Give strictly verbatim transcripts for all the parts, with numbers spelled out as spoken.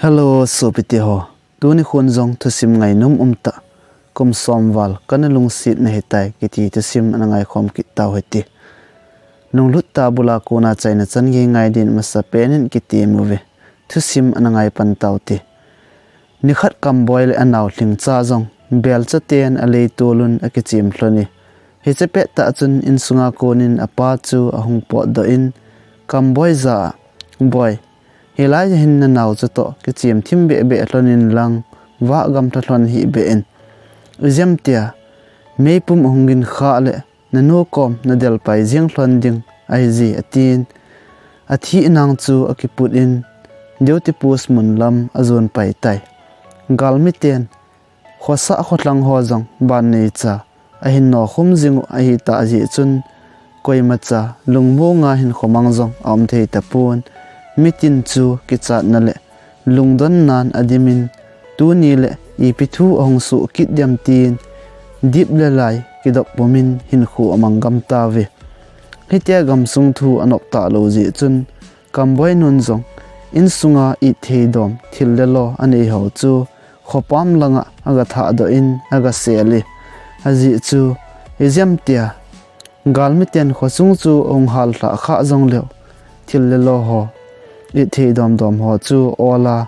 Hello, sopite ho. Tuni khun jong thusim ngainom umtah, kum som val kana lungsetna hitai kiti thusim ana ngaikhom kit tau hite. Nunglut tabula kona chaina chan gei ngai din masapen in kitem uve. Thusim ana ngaipan taute. Nikhat Kamboi le anao Lhingcha jong belcha ten aleitol un akichem lhon e. Hiche pettah chun insunga konin apa chu ahung potdoh in Kamboi jah a, Boi, hilai hin nanao chu toh kichem thim behbeh lhon inlang, vah gamlha lhon hih beh in. Ijemtia meipum ahung gin khah le nanu kom nadelpai jeng lhon ding ahije, atin. Athina chu akiput in duty post mun lam ajon pai tai. Galmiten khosah kholhang ho jong ban neicha ahin nokhum jing u ahitah jeh chun, koimacha lungmonga hinkho mang jong aum thei tapon. Mitin chu kichatna le lungdonnan adimin, tuni le ipi thu ahung soh kit dem tin, dip le lai kidop pumin hinkho amang gam tauve. Hitia gamsung thu anop talou jeh chun, Kamboi nun jong insunga ithei dom thil le lo anei ho chu khopam langa agathahdoh in agasel e. Ajeh chu, ijemtia galmiten khosung chu ahung hallhah khah jongleu, thil le lo ho, ithei domdom ho chu ola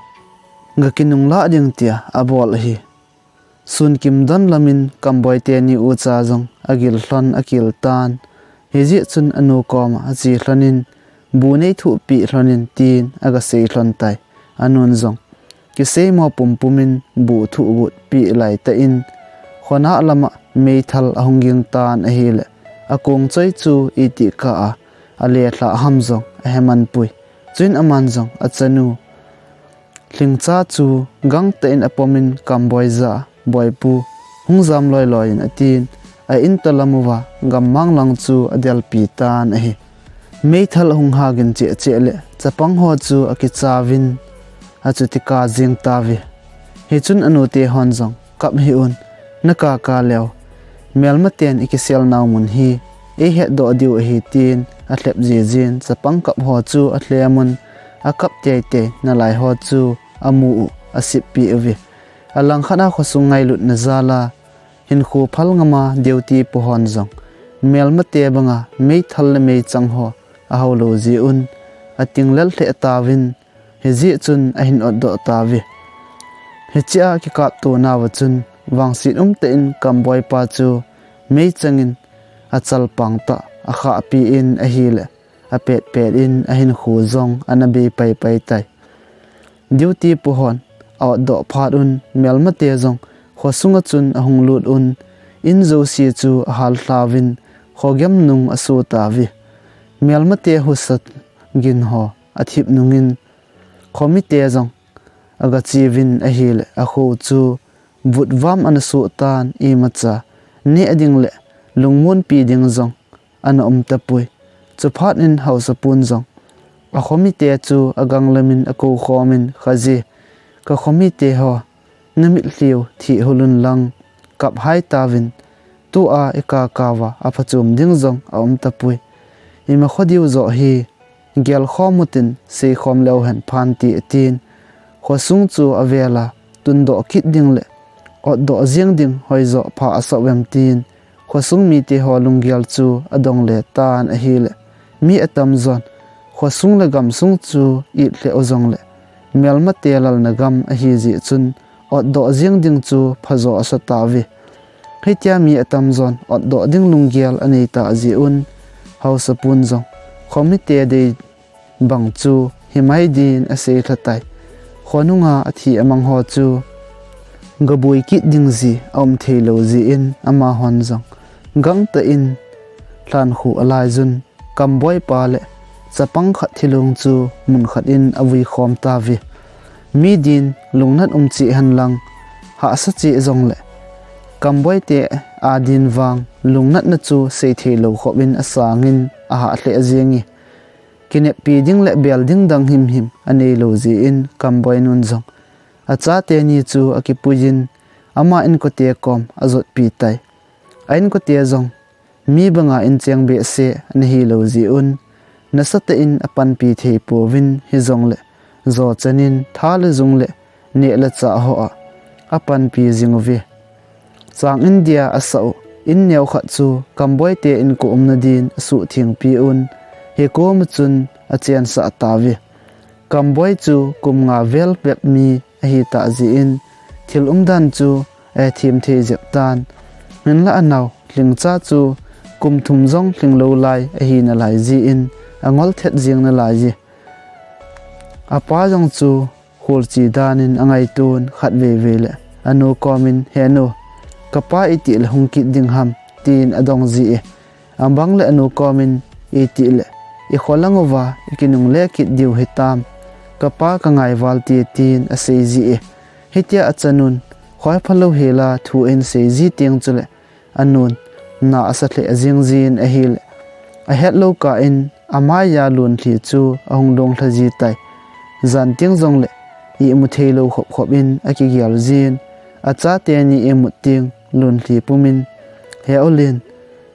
gakinunglah ding tia abol ahi. Sunkim don lamin Kamboi teni ucha jong agil lhon akil tan. Hijeh chun anu koma ache lhonin, bu neithuhpeh lhonin tin agasei lhon tai. Anun jong kiseimo pumpumin bu thuhgutpeh laitah in, khonah lama meithal ahung ging tan ahile, akong choi chu itih kah a alelhah ham jong aheman pui. Chuin aman jong achanu Lhingcha chu gangtah in apomin Kamboi jah a, Boipu, hung jam loiloi in, atin, a-in toh lam uva gammang lang chu adelpi tan ahi. Meithal ahung hagin cheh cheh le chapang ho chu akichauvin achuti kap jeng tauve. Hichun anute hon jong, Kap hih un, nakap leu, melmaten ikiselnau mun hi eihetdoh diu ahi, tin alhep jijin chapang kap ho chu alhemun, akap teitei nalai ho chu amu u aseppeh uve. Alangkhat a khosung ngailutna jal a hinkho phal ngama duty pu hon jong melmate banga meithal le meichang ho ahoulou jeh un atinglel lheh tauvin, hijeh chun ahin otdoh tauve. Hichea kikaptonauva chun vangset umtah in Kamboi pa chu meichangin achalpang tah akhahpi in ahile, apetpet in ahinkho jong ana bei paipai tai. Duty pu hon a-otdoh phat un melmate jong khosunga chun ahung lut un, in jouse chu ahallhauvin khogem nung aso tauve. Melmate husa gin ho athip nungin khomite jong agacheuvin ahile, akho chu vutvam ana soh tan, imacha neh ding le lungmonpi ding jong ana um tapoi. Chuphat in haosapun jong akhomite chu aganglamin akoukhomin, Khaji, kakhomite ho, namitlhiu thihhul unlang kaphai tauvin, tua ikap kap uva aphachom ding jong aum tapoi. Ima kho diu joh hi gelkhom utin seikhom leu hen phante, atin, khosung chu avela tundoh kit ding le otdoh jeng ding hoijoh pha asah uvem, tin khosung mite ho lunggel chu adongle tan ahile, mi atamjon khosung le gamsung chu it lheh u jongle melmate lalna gam ahijeh chun otdoh jeng ding chu phajo asa tauve. Hitia mi atamjon otdoh ding lunggel aneitah jeh un haosapun jong khomite dei bang chu himai din aseilha tai. Khonunga athi amang ho chu gaboi kit ding ji aum theilou jeh in amahon jong gangtah in lhankhuh alaijun Kamboi pa le chapang khat thilong chu munkhat in avuikhom tauve. Mi din lungnat um cheh henlang, hahsa cheh jongle Kamboi te adin vang lungnatna chu seitheilou khopin asangin ahah lheh jenge. Kineppi ding le bel ding dang himhim aneilou jeh in Kamboi nun jong achateni chu akipuiyin ama inkote kom ajotpi tai. A-inkote jong mi banga incheng behseh ana hilou jeh un nasatah in apanpi theipouvin, hijongle jo chanin tha le jung le neh le chah ho a apanpi jing uve. Chang in dia asah u in neo khat chu Kamboi te inko umna din asuhthengpi un, hikoma chun achensah tauve. Kamboi chu kum nga vel bep mi ahi tah jeh in thil umdan chu ahethem thei jep tan. Hinlah anao Lhingcha chu kum thum jong lhinglou lai ahi nalai jeh in angol thet jeng nalai e. Apa jong chu kholchi danin angaiton khatvei vei le anu komin, "He nu, kapa itih le hung kit ding ham?" tin adong jie. Abang le anu komin, "Itih le ikholang uva ikinungle kit diu hitam? Kapa kangai val te," tin asei jie. Hitia achanun, "Khoi phalou hela thu ahin sei ji teng chule anun na asa lheh jing jin ahile, ahetlou kah in amaiya Lunlhi chu ahung longlha ji tai. Jan teng jongle imu theilou khop khop in akigel jin, achate ni imut teng Lunlhi pumin, 'He U Lin,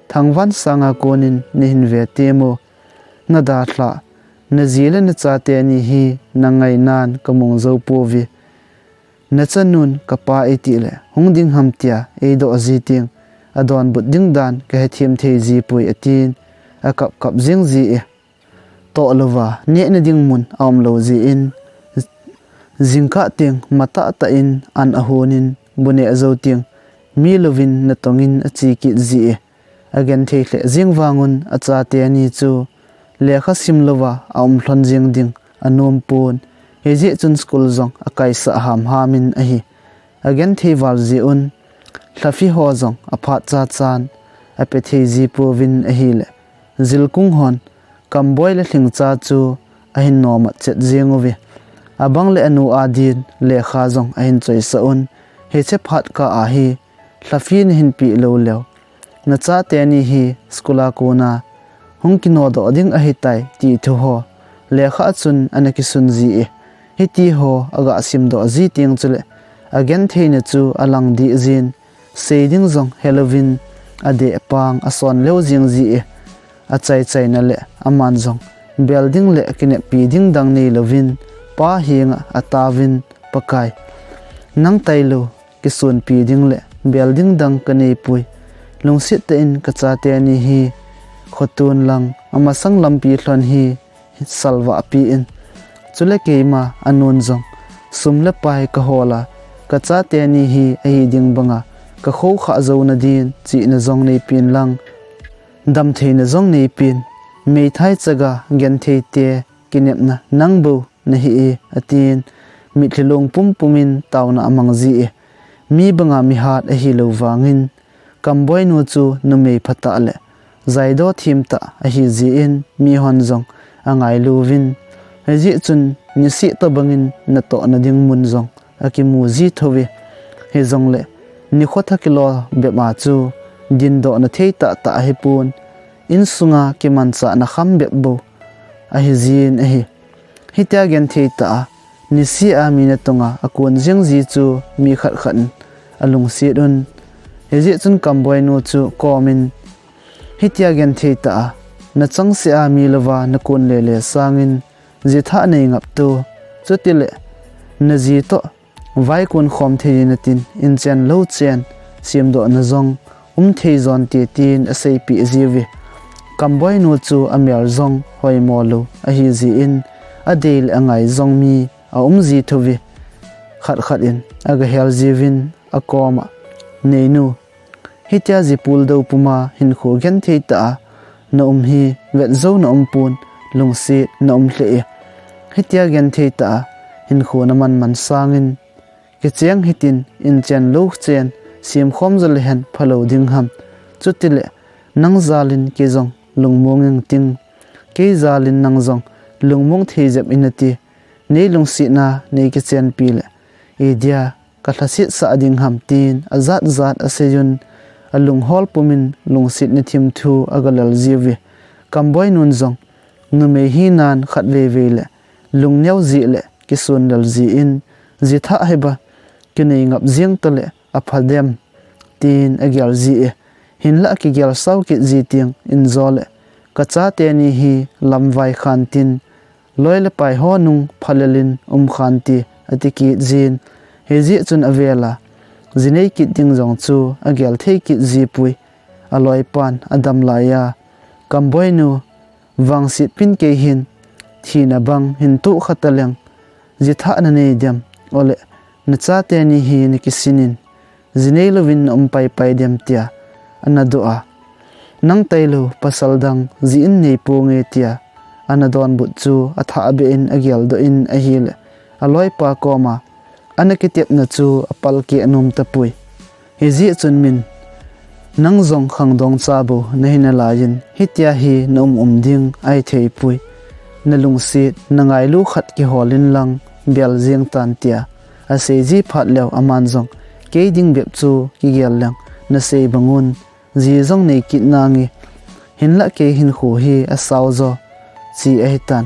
Thangvan sanga konin nahin ve temo? Nadalhah, naji le nachate ni hi nangainan kamu jou pouve. Nachanun kapa itih le hung ding ham tia eidoh ji teng adonbut ding dan kahethem thei ji poi," atin akap kap jing jie. Tohlouva nehna ding mun aumlou jeh in, jingkah teng matah tah in an ahonin bu neh jou teng milouvin natongin ache kit jie. Agenthei lheh jeng vangun achate ni chu lekha simlouva aum lhon jeng ding anom pon, hijeh chun school jong akaisah hamham in ahi. Agenthei val jeh un lhafi ho jong aphat chachan ape thei ji pouvin ahile, jilkung hon Kamboi le Lhingcha chu ahin nomat chet jeng uve. Abang le anu adin lekha jong ahin choisah un, "Hiche phat kah a hi lhafi nahin peh lou leu, nachate ni hi school a kona hung kinodoh ding ahitai," ti thu ho lekha a chun ana kisun jie. Hiti ho aga simdoh ji teng chule agentheina chu alang deh jin, sei ding jong helouvin adeh pang ason leu jing jie. Achaichaina le aman jong bel ding le kineppi ding dang neilouvin Pa henga ataovin, "Pakai, nang tailou kisonpi ding le bel ding dang kaneipoi. Lungset tah in kachate ni hi khoton lang amasang lampi lhon hi salvah pi in. Chule keima anun jong sum le pai kahol a, kachate ni hi ahi ding banga kakhoukhah jouna din chihna jong neipen lang, damtheina jong neipen. Meithai chaga genthei te kinepna nang bou nahi e," atin mitlhi long pumpumin taona amang jie. Mi banga mihat ahilou vangin Kamboinu chu numei phatah le jaidoh themtah ahi jeh in mihon jong angailu uvin, hijeh chun niseh tobangin natohna ding mun jong akimu ji thouve. Hijongle nikho thakilo bep a chu dindohna thei tahtah ahipon, insunga kimanchahna kham bep bou ahi jin ahi. Hitia genthei tah a niseh a mi natonga akon jing ji chu mi khat khat in alungset un. Hijeh chun Kamboinu chu komin, "Hitia genthei tah a nachangseh a mi louva nakon lele sangin jithah nei ngap to. Chutile naji toh vaikon khom thei natin, inchen louchen semdohna jong um thei jonte," tin aseipeh jiuve. Kamboinu chu amel jong hoimo lou ahi jeh in adei le angai jong mi aum ji thouve. Khat khat in agahel jiuvin akoma, "Neinu, hitia ji puldou puma hinkho genthei tah a naum hi vetjou naum pon, lungset naum lheh e. Hitia genthei tah a hinkho naman man sangin kicheng hitin, inchen louchen semkhom jo lehen phalou ding ham? Chutile nang jalin kei jong lungmong inting, kei jalin nang jong lungmong thei jep inati. Neilungsetna neikichenpi le idia kalhasetsah ding ham?" tin ajat jat aseiyun, alunghol pumin lungsetna thimthu agalel jiuve. Kamboinun jong numei hinan khatvei vei le lungneo jeh le kisun lel jeh in, "Jithah hiba kinei ngap jeng tale apha dem?" tin agel jie. Hinlah kigel sao kit ji teng injo le, "Kachate ni hi lamvai khan tin, Loi le pai ho nung phalel in um khante ati kit jin, hijeh chun avel a jinei kit ding jong chu agel thei kit jipoi. Aloipan adam laiya, Kamboi nu, vangset pin kei hin, thina bang hin tuh kha taleng, jithah nanei dem, ole, nachate ni hi nakisin in, jinei louvin na um paipai dem, tia ana doh a. Nang tailou pasal dang ji in nei ponge, tia ana donbut chu athah beh in ageldoh in ahile, aloipa koma ana kitepna chu apalkeh nom tapoi. Hijeh chun min, nang jong khangdong cha bou nahi nalaiyin, hitia hi na um um ding ahi theipoi. Nalungset, nangailu khat kihol in lang bel jeng tan, tia asei ji phat leu aman jong, kei ding bep chu kigel leng, nasei bang un, ji jong nei kit nange. Hinlah kei hinkho hi asao jo, chi ahitan.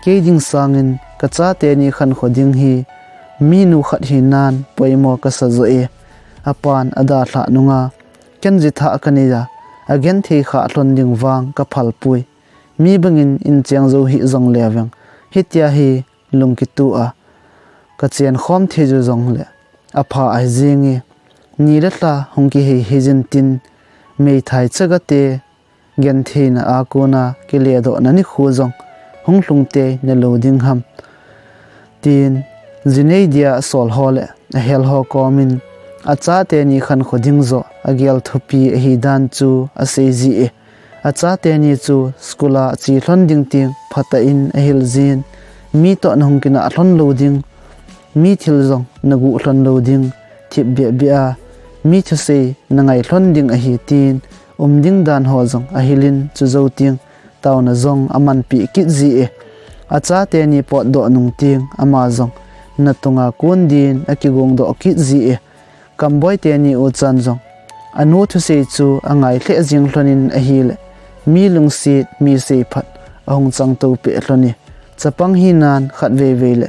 Kei ding sangin kachate ni khankho ding hi minu khat hinan poimo kasa jo e. Apan adalhah nunga, ken jithah kanei a, agenthei khah lhon ding vang kaphal poi. Mi bangin incheng jou hih jongle veng, hitia hi lungkitoh a kachen khom thei jou jongle apha ahi jenge. Ni le lha hung kihei hei jin tin, meithai chagate gentheina a kona kiledohna nikho jong hung lhungtei nalou ding ham, tin jinei dia asol ho le ahel ho komin, achate ni khankho ding joh agel thupi ahi dan chu asei ji e. Achate ni chu school a che lhon ding teng phatah in ahil jin, mi toh nahung kinah lhon lou ding, mi thil jong naguh lhon lou ding, thipbeh beh a mi thusei nangai lhon ding ahi, tin um ding dan ho jong ahil in, chujou teng taona jong amanpeh kit ji e. Achate ni potdoh nung teng ama jong natunga kon din akigongdoh kit ji e. Kamboi teni uchan jong anu thusei chu angai lheh jing lhonin ahile, mi lungset, mi seiphat ahung changto peh lhon e. Chapang hinan khatvei vei le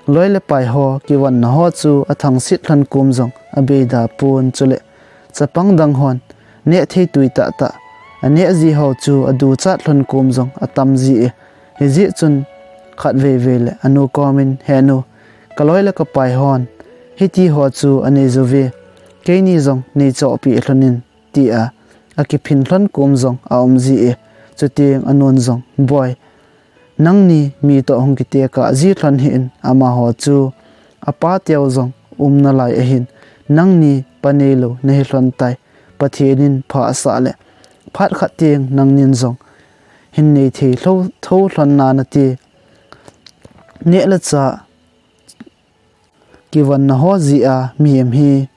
loi le pai ho kivonna ho chu athangset lhon kom jong abeida pon, chule chapang dang hon nehthei tui tahtah aneh ji ho chu aduchat lhon kom jong atam ji e. Hijeh chun khatvei vei le anu komin, "He nu, kaloi le kapai hon hiti ho chu anei jouve, keini jong neichohpeh lhonin," tia akiphin lhon kom jong aum ji e. Chuteng anun jong, "Boi, nangni mi toh hung kitekah ji lhon hih in, amaho chu apa teu jong um nalai ahin, nangni pa neilou nahi lhon tai, Pathen in phasah le phat khat teng nangnin jong hin neithei lhou, tho lhon nanate, neh le chah kivonna ho jeh a mihem hi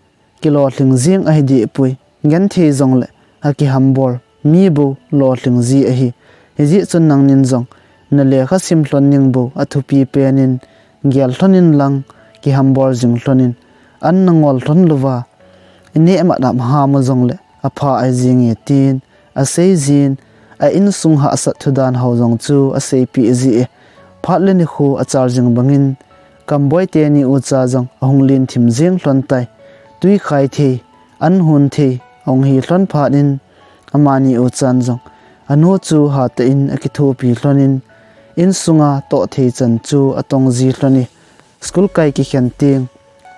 kilolhing jing ahi dehpoi, genthei jongle akihambol mi bou lolhing ji ahi. Hijeh chun nangnin jong nalekha sim lhon ning bou athupi penin gel lhonin lang, kihambol jing lhonin, an nangol lhon louva ineh mat ham u jongle apha ahi jenge," tin asei jin, a insung hahsat thudan ho jong chu aseipeh ji e. Phat le nikho achal jing bangin Kamboi teni ucha jong ahung len thim jing lhon tai. Tuikhai thei, an hon thei ahung hi lhon phat in, amani uchan jong anu chu hatah in akithopi lhonin, insunga toh thei chan chu atong ji lhon e. School kai kikhen teng,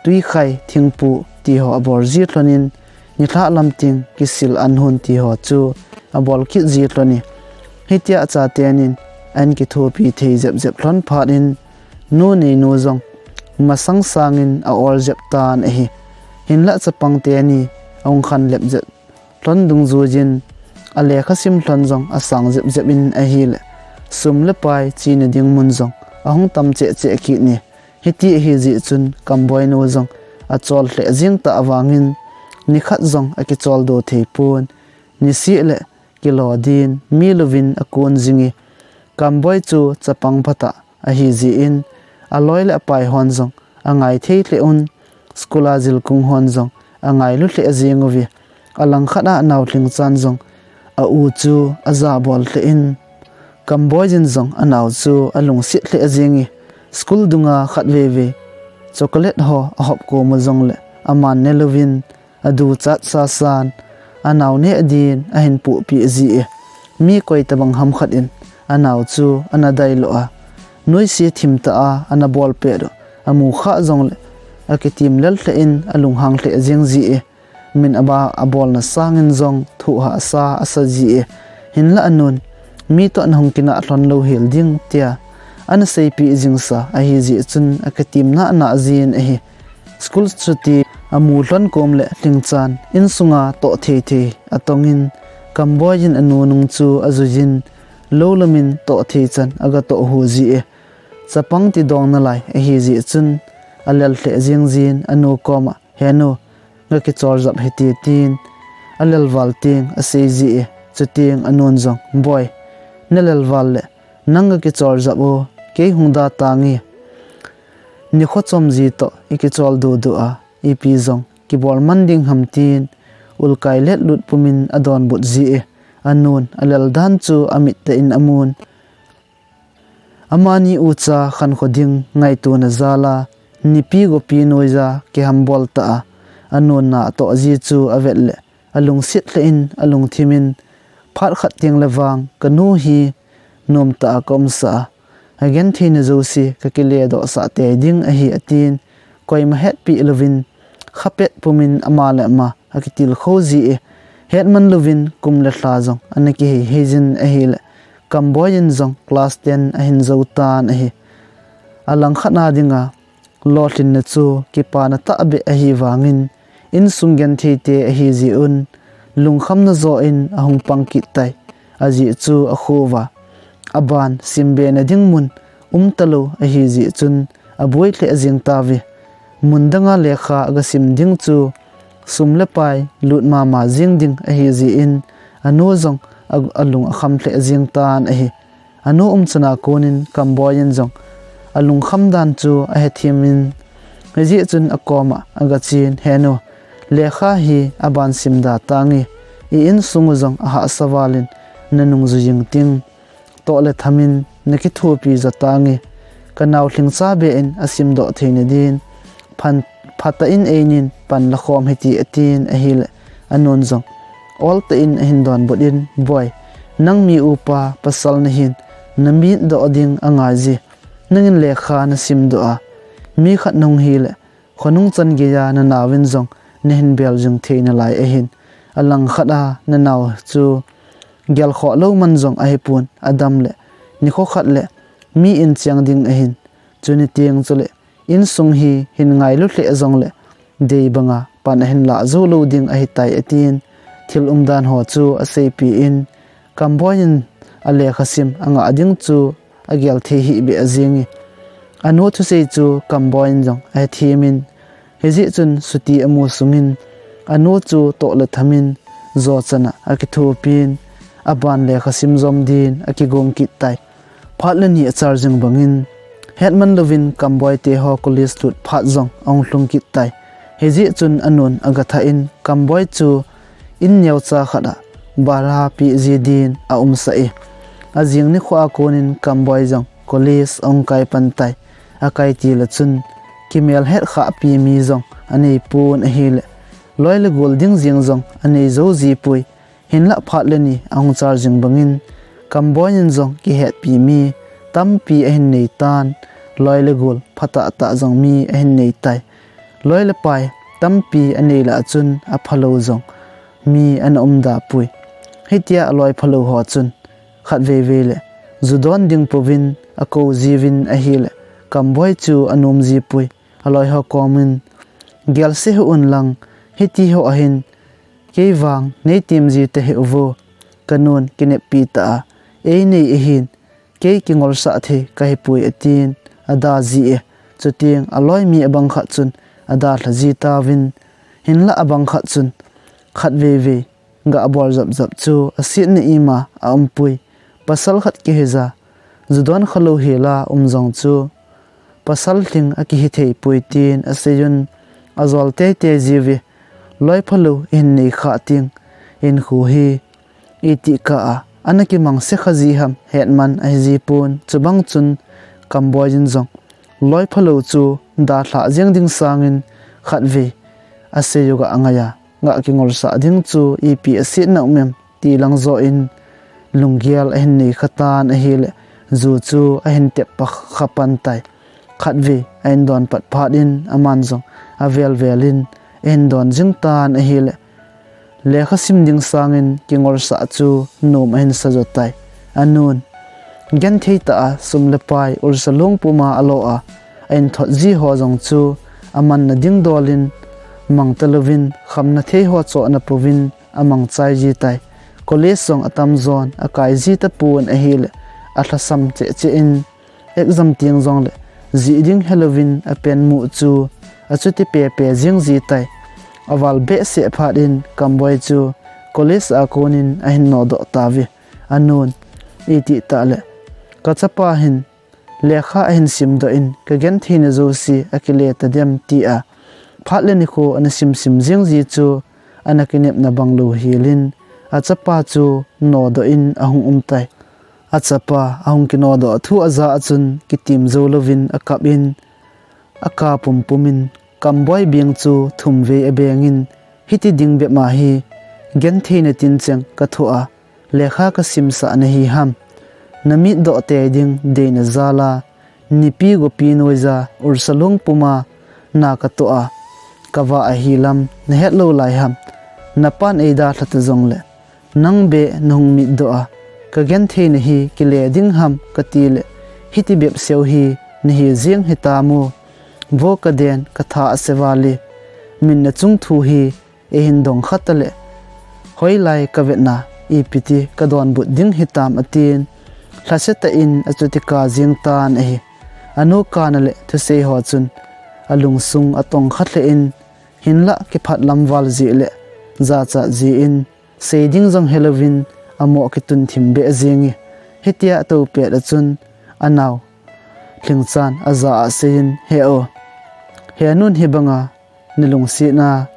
tuikhai, thingpu tiho abol ji lhonin, nilhah lam teng kisil an hon tiho chu abol kit ji lhon e. Hitia achatenin ahin kithopi thei jep jep lhon phat in, nu neinu jong masang sangin a-ol jep tan ahi. Hinlah chapang teni ahung khan lep jep lhon dungjuiyin, alekha sim lhon jong asang jep jep in ahile, sum le pai chena ding mun jong ahung tam cheh cheh kit e. Hiti ahi jeh chun Kamboi nu jong achol lheh jing tah vangin, nikhat jong akicholdo thei pon, nisih le kilo din mi louvin akon jing e. Kamboi chu chapang phatah ahi jeh in, aloi le apai hon jong angai thei lheh un, school a jilkung hon jong angailu lheh jing uve. Alangkhat a anao lhing chan jong a-u chu ajabol lheh in, Kamboi jin jong anao chu alungset lheh jing e. School dunga khatvei vei chocolate ho ahop kom u jongle aman ne louvin, aduchat sasan anao neh din ahin pohpeh ji e. Mi koi tabang ham khat in anao chu ana dailu a, Noise thim tah a ana bol pet u amu khah jongle akitim lel lheh in alunghang lheh jeng ji e. Min aba abolna sangin jong thuh hahsa asa ji e. Hinlah anun, mi toh nahung kinah lhon lou hel ding tia ana seipeh jingsa ahi jeh chun akitim nana jin ahi. School chuti amu lhon kom le lhingchan insunga toh thei thei atongin, Kamboi in anu nung chu ajuijin, lou lamin toh thei chan aga toh hu ji e. Chapang ti dong nalai ahi jeh chun alel lheh jeng jin anu koma, "He nu, nga kichol jap hite," tin alel val teng asei ji e. Chuteng anun jong, "Boi, nalel val le nang nga kichol jap u, kei hung da tange. Nikho chom ji toh ikichol dudu a, ipi jong kibol man ding ham," tin ulkai let lut pumin adonbut ji e. Anun alel dan chu amit tah in amun. Amani ucha khankho ding ngaitona jal a, nipi gopi noiya kihambol tah a, anun natoh ji chu avet le alungset lheh in, alungthim in, "Phat khat teng le vang kanu hi nomtah a kaumsah a, agentheina jouse kakile dohsah tei ding ahi," atin, koima hetpeh louvin, khapet pumin ama le ama akitilkhou ji e. Hetman louvin kum le lha jong ana kihei hei jin ahile, Kamboi in jong class ten ahin jou tan ahi. Alangkhat a dinga lolhinna chu kipana tahbeh ahi vangin, insung genthei te ahi jeh un, lungkhamna joh in ahung pang kit tai. Ajeh chu akho uva aban simbe na ding mun umtalou ahi jeh chun, aboi lheh jeng tauve. Mun danga lekha aga sim ding chu sum le pai lut mama jeng ding ahi jeh in, anu jong a, alung akham lheh jeng tan ahi. Anu umchan a konin Kamboi in jong alungkham dan chu ahethem in, hijeh chun akoma aga chen, "He nu, lekha hi aban sim da tange, i insung u jong ahahsa val in nanung jui jing ting, toh le thamin nakithopi jo tange, kanao lhingcha beh in asim doh theina din, phan, phatah in einin pan la khom hite," atin ahile, anun jong oltah in ahin donbut in, "Boi, nang mi upa pasal nahin, namit doh ding angai ji. Nangin lekha nasim doh a, mi khat nahung hile, khonung chan geiya nanaovin jong nahin bel jing thei nalai ahin. Alangkhat a nanao chu gelkhoh lou man jong ahipon, adam le nikho khat le mi in cheng ding ahin. Chuni teng chule insung hi hin ngailu lheh jongle dei banga pan ahin lah jou lou ding ahitai," atin thil umdan ho chu aseipeh in, Kamboi in alekha sim angah ding chu agel thei hih beh ajing e. Anu thusei chu Kamboi in jong ahethem in, hijeh chun chuti amu sungin anu chu toh le thamin jo chan a akithopin, aban lekha sim jom din akigong kit tai. Phat le ni achal jing bangin, hetman louvin Kamboi te ho college lut phat jong ahung lhung kit tai. Hijeh chun anun aga thah in, Kamboi chu in neocha khat a bhara pe ji din aumsah e. Ajing nikho a konin Kamboi jong college ahung kai pan tai. Akai til a chun kimel hetkhahpi mi jong anei pon ahile, loi le gol ding jeng jong anei jou ji poi. Hinlah phat le ni ahung chal jing bangin, Kamboi in jong kihetpi mi tampi ahin nei tan, loi le gol phatah tah jong mi ahin nei tai. Loi le pai tampi anei lah a chun aphalou jong mi ana um da poi. Hitia aloi phalou ho chun khatvei vei le ju don ding pouvin akou jiuvin ahile, Kamboi chu anom ji poi. Aloi ho komin, "Gelse hih un lang, hiti ho ahin, kei vang nei tem ji tahih uvo, kanun kineppi tah a einei ahin, kei kingolsah thei kahi poi," atin ada ji e. Chuteng aloi mi abang khat chun adalha ji tauvin, hinlah abang khat chun khatvei vei gah bol jap jap chu asetna ima aum poi. Pasal khat kihei ja, ju don khalou hel a um jong chu pasal lhing akihi thei poi tin asei un, ajol tei tei jiuve. Loi phalou ihin nei khah teng, hinkho hi itih kah a ana kimangse kha ji ham hetman ahi ji pon. Chubang chun Kamboi in jong loi phalou chu dalha jeng ding sangin khatvei asei u gah angai a, gah kingolsah ding chu ipi asetna um em ti lang joh in lunggel ahin nei kha tan ahile, ju chu ahin tep pa kha pan tai. Khatvei ahin don pat phat in aman jong avel vel in ahin don jing tan ahile, lekha sim ding sangin kingolsah chu nom ahin sa jo tai. Anun, genthei tah a sum le pai, ursa lungpum a alo a ahin thot ji ho jong chu amanna ding dol in mang talouvin, khamna thei ho chohna pouvin amang chai ji tai. College jong atam jon akai ji tapon ahile, alhasam cheh cheh in, exam teng jongle jih ding helouvin apen mu chu achuti pepe jing ji tai. Aval behseh phat in Kamboi chu college a konin ahin nodoh tauve. Anun, iti tah le, ka chapa hin lekha ahin simdoh in, ka gentheina jouse akile tadem, tia phat le nikho ana simsim jing ji chu ana kinepna bang lou hel in, achapa chu nodoh in ahung um tai. Achapa ahung kinodoh thu aja a chun kitim jou louvin akap in, aka pumpum in, Kamboi beng chu thum vei abeng in, hiti ding bep ma hi gentheina tincheng ka thoh a, lekha ka simsah na hi ham? Na mitdoh tei ding deina jal a, nipi gopi noija, ursa lungpum a na ka toh a, ka vah ahi lam na het lou lai ham? Na pan eidalha ta jongle, nang beh na hung mitdoh a, ka gentheina hi kile ding ham ka ti le, hiti bep seu hi na hi jing hitam u. Vo ka den, ka tha ase val e, min na chung thu hi eihin dong kha ta le, hoilai ka vetna, ipi ti ka donbut ding hitam, atin, lhase tah in achuti kap jing tan ahi. Anu kana le thusei ho chun alungsung atong kha lheh in, hinlah kiphat lam val jeh le jachat jeh in, sei ding jong helouvin amoh kitun thim beh jing e. Hitia atou pet a chun anao Lhingchan aja a asei in, He o, he nun, hibanga na lungsetna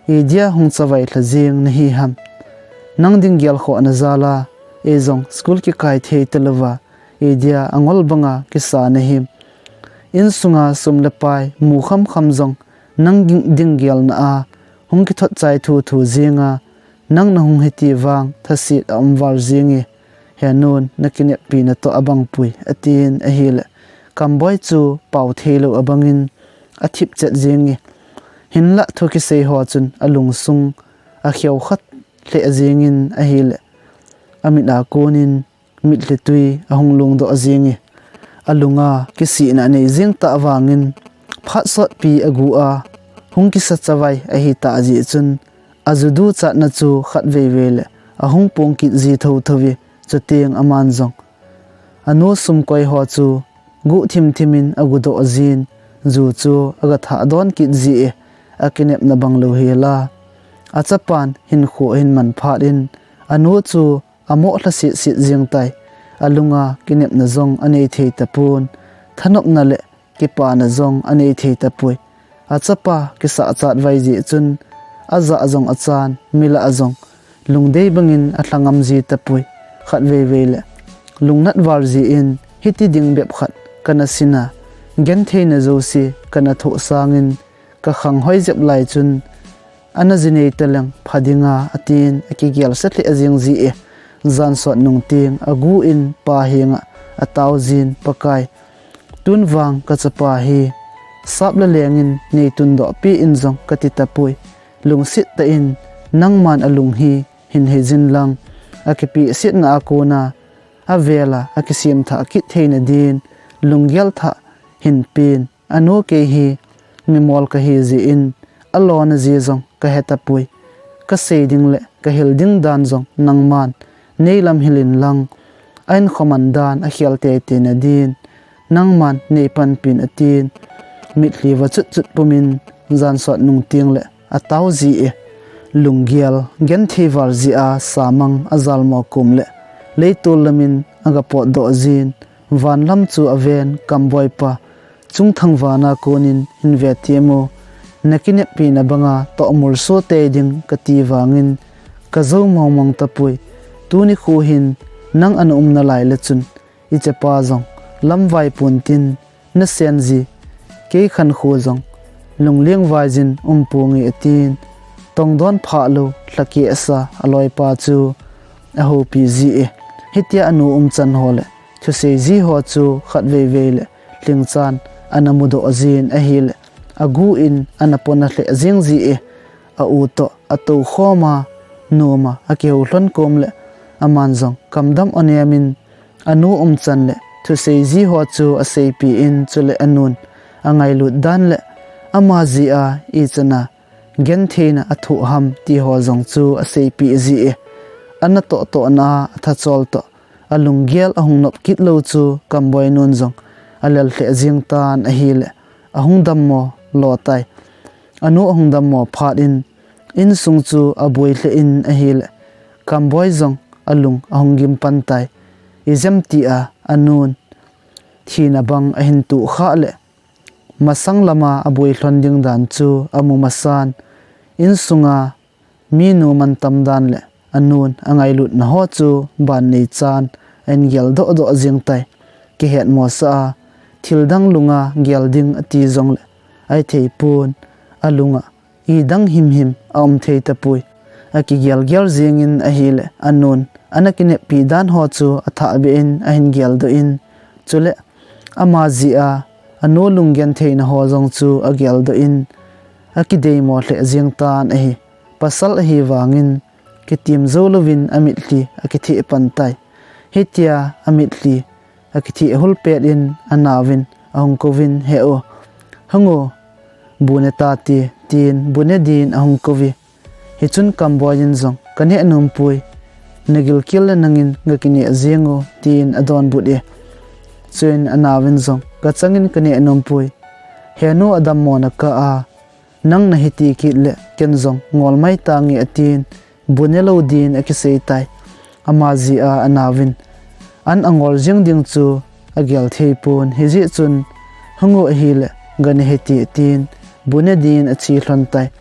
idia hung chavai lha jing na hi ham? Nang ding gel khohna jal a, ei jong school kikai thei talouva, idia angol banga kisa na him? Insunga sum le pai mu kham kham jong nang ding, ding gelna a hung kithot chai thu thu jing a, nang na hung hiti vang thaset aum val jing e. He nun, na kineppina toh abang pui, atin ahile, Kamboi chu pao thei lou abang in athip chet jing e. Hinlah thu kisei ho chun alungsung akheu kha lheh jing in ahile, amit a kon in mitlhi tui ahung lungdoh jing e. Alunga kisihna anei jing tah vang in, phat sotpi agu a hung kisa chavai ahi tah jeh chun, aju duchatna chu khatvei vei le ahung pung kit ji tho tho e. Chuteng aman jong anu sum koi ho chu guh thim thim in agu doh jin, ju chu aga thah don kit ji e. Akinepna bang lou hel a, achapan hinkho ahin man phat in, anu chu amoh lha sit sit jing tai. Alunga kinepna jong anei thei tapon, thanopna le kipana jong anei thei tapoi. Achapa kisah chatvai jeh chun, aja jong achan, mi lah a jong lungdei bang in alha ngam ji tapoi. Khatvei vei le lungnat val jeh in, hiti ding bep khat kana sin a, gentheina jouse kana thoh sang in, ka khang hoi jep lai chun, ana ji nei ta leng pha ding a, atin akigel sa lheh jing ji e. Jan sot nung teng agu in pa henga atao jin, Pakai, tun vang ka chapa hi sap le leng in nei tundoh peh in jong kati tapoi. Lungset tah in nangman alung hi hin hei jin lang, akipehsetna a kon a avel a akisem thah kit theina din lunggel thah hin pen. Anu, kei hi mimol kahi jeh in alona ji jong kahe tapoi. Kasei ding le kahil ding dan jong nangman nei lamhil in lang, ahinkho man dan akhel tei tei na din nangman nei panpi in, atin mitlhi va chut chut pum in jan sot nung teng le atao ji e. Lunggel genthei val jeh a samang ajalmo kom le leitol lam in aga potdoh jin, van lam chu aven, Kamboi pa, chungthang vana kon in hin ve tem o, na kineppina banga tohmul so tei ding kati vang in ka jou mong mong tapoi. Tuni kho hin nang ana um nalai le chun, i chapa jong lamvai pon tin, na sen ji, kei khankho jong lungleng vai jin um ponge, atin tongdon phah lou lhakeh sa aloipa chu ahoupi ji e. Hitia anu umchan ho le thusei ji ho chu khat veivei le Lhingchan ana mudoh jin ahile, agu in ana pona lheh jing ji e, a u toh atou khoma, noma akihou lhon kom le, aman jong kamdam onem in, anu umchan le thusei ji ho chu aseipi in, chule anun angailut dan le ama jia ichan a gentheina athoh ham ti ho jong chu aseipi ji e. Ana toh tohna a athachol toh alunggel ahung nop kit lou chu Kamboi nun jong alel lheh jing tan ahile, ahung dammo lo tai. Anu ahung dammo phat in, insung chu aboi lheh in ahile, Kamboi jong alung ahung gim pan tai. Ijemtia anun thina bang ahin tuh khah le, masang lama aboi lhon ding dan chu amu masan, insunga minu mantam dan le anun angailutna ho chu ban nei chan ahin geldoh doh jing tai. Kihetmosah a, thildang lunga gel ding ati jongle, ahithei pon, alunga idang himhim aum thei tapoi. Akigel gel jingin ahile, anun ana kineppi dan ho chu athahbeh in ahin geldoh in, chule ama jia anu lunggentheina ho jong chu ageldoh in, akideimo lheh jing tan ahi. Pasal ahivangin, kitim jou louvin amitlhi akitheh pan tai. Hitia amitlhi akitheh hul pet in anaovin ahung kouvin, "He u, hung u, bu ne tate," tin bu ne din ahung kouve. Hichun Kamboi in jong, "Kaneh nompoi, nagilkel le nangin gakineh jeng u," tin adonbut e. Chuin anaovin jong, "Kachangin kaneh nompoi. Henu adammona kah a, nang nahiti kit le ken jong ngol mai tange," atin, bu ne lou din akisei tai. Ama jia anaovin, "An angol jing ding chu agel thei pon, hijeh chun, 'Hung u ahile, gane hite,' atin, bu ne din ache lhon tai.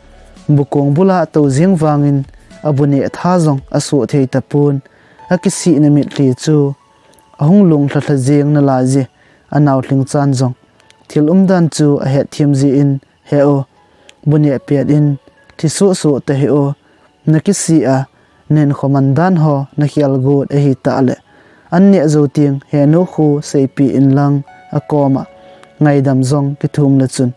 Bu kong bula atou jing vangin, abu neh tha jong asoh thei tapon, akisihna mitlhi chu ahung lunglha lha jeng nalai je." Anao Lhingchan jong thil umdan chu ahetthem jin, "He u, bu neh pet in, thi soh soh tahih u, nakisih a, nahinkho man dan ho nakhel got ahitah le, an neh jou teng henu khu seipi inlang akoma ngaidam jong kithum le chun,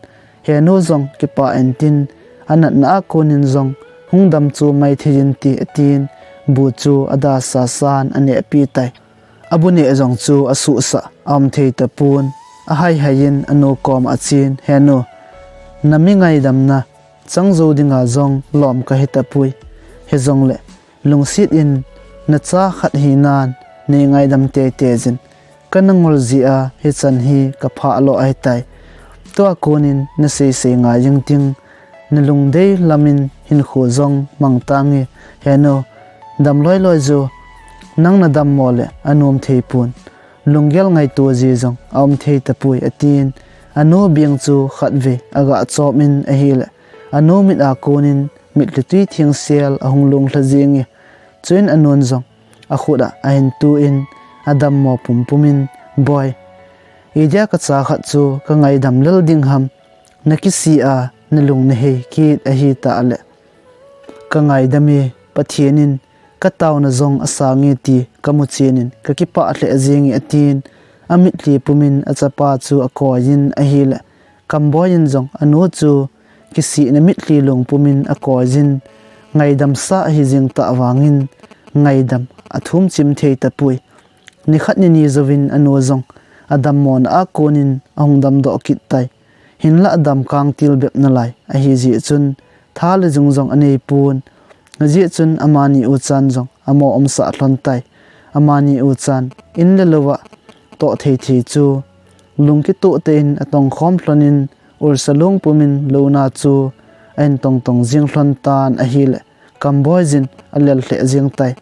henu jong kipah intin, anatna a konin jong hung dam chu mai thei inte," atin, bu chu adasa san anehpi tai. Abu neh jong chu asuhsah, aum thei tapon, ahai hai in anu koma achen, "Henu, nami ngaidamna chang jou dinga jong lom kahi tapoi. Hijongle, lungset in nacha khat hinan nei ngaidam teitei jin. Kana ngol jeh a hichan hi kaphah lo ahitai. Tua konin nasei sei ngai jing ting, nalungdei lamin hinkho jong mang tange. Henu, dam loi loi jo, nang nadammo le anom thei pon. Lunggel ngaito ji jong aum thei tapoi," atin, anu beng chu khatvei aga chom in ahile, anu mit a konin mitlhi tui thengsel ahung lunglha jenge. Chuin anun jong akhut a ahin tu in, adammo pumpum in, "Boi, idia kacha khat chu kangaidam lel ding ham, nakisih a nalung nahei kit ahitah le, kangaidam e, Pathen in kataona jong asange ti kamu chenin kakipah lheh jenge," atin, amitlhi pumin achapa chu akoiyin ahile, Kamboi in jong anu chu kisihna mitlhi lung pumin akoiyin, ngaidamsa ahi jing tah vangin, ngaidam athum chim thei tapoi. Nikhat nini jouvin anu jong adammona a konin ahung damdoh kit tai. Hinlah adam kang til bep nalai ahi jeh chun, tha le jung jong anei pon. Hijeh chun amani uchan jong amo umsah lhon tai. Amani uchan in le lou a toh thei thei chu lung kitoh tah in atong khom lhon in, ulsa lung pumin louna chu ahin tong tong jing lhon tan ahile, Kamboi jin alel lheh jing tai.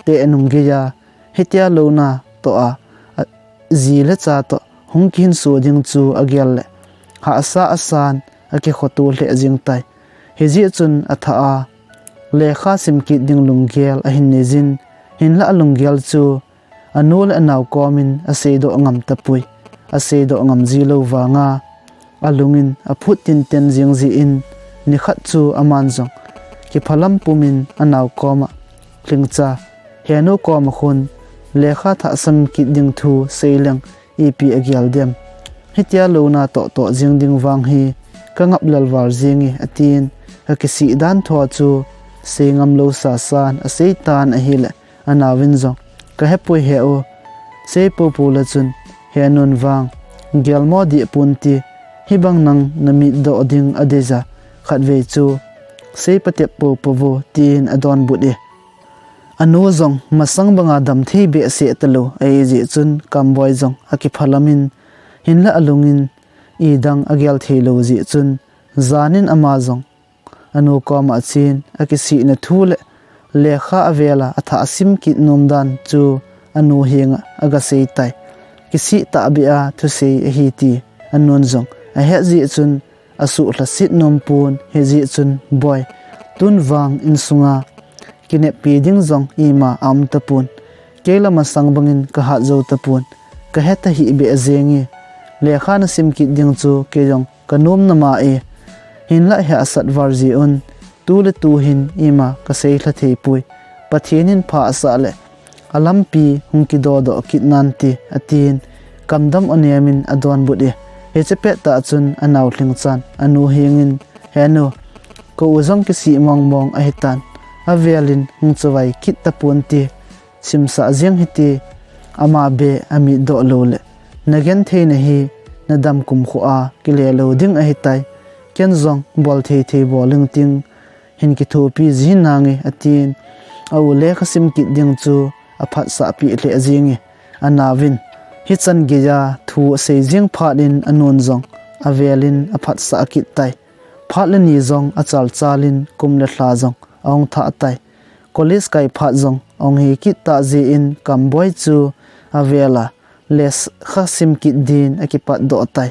Teh nung geiya, hitia louna toh a, a, ji le cha toh hung kihinso ding chu agel le, hahsa asan akikhoto lheh jing tai. Hijeh chun athah a, lekha sim kit ding lunggel ahin nei jin, hinlah alunggel chu anu le anao komin aseidoh ngam tapoi. Aseidoh ngam ji lou vanga, alungin aphut tinten jing jin, nikhat chu aman jong kiphalam pumin anao koma, "Lhingcha, henu koma khun Lekha thah sam kit ding thu seileng ipi agel dem. Hitia louna toh toh jing ding vang hi kangap lelval jenge, atin. Akisih dan tho chu seingam lou sasan aseitan ahile, anaovin jong, Kahepoi he u, sei popo le chun, he nun vang, gelmo dih pon ti, hibang nang namitdoh ding adeija, khatvei chu, sei patep popo vo, tin adonbut e. Anu jong masang banga damthei behseh talou ahi jeh chun Kamboi jong akiphalam in, hinlah alungin idang agel theilou jeh chun, janin ama jong anu koma achen, akisihna thu le lekha avela athah asim kit nom dan chu anu henga agasei tai. Kisih tahbeh a thusei ahi ti anun jong ahet jeh chun, asuh lhasit nom pon, hijeh chun, Boi, tun vang insunga kineppi ding jong ima aum tapon. Kei la masang bangin kahat jou tapon. Kahet ahibeh jenge. Lekha nasim kit ding chu kei jong kanom nama e. Hinlah hahsat val jeh un, tu le tu hin ima kasei lha theipoi. Pathen in pha asah le alampi hung kidodoh kit nante, atin, kamdam anemin adonbut e. Hiche pettah chun anao Lhingchan anu hengin, He nu, ka u jong kisih mongmong ahitan, avelin hung chavai kit taponte, simsah jeng hite, ama beh amitdoh loule nagenthei nahi, nadam kumkhoa kile lou ding ahitai. Ken jong bol thei thei bol ingting, hin kithopi ji nange, atin, a u lekha sim kit ding chu aphatsahpeh lheh jenge, anaovin. Hichan geiya thu asei jeng phat in anun jong avelin aphatsah kit tai. Phat le ni jong achalchalin kum le lha jong ahung thah tai. College kai phat jong ahung hikit tah jeh in Kamboi chu avela lekha sim kit din akipatdoh tai.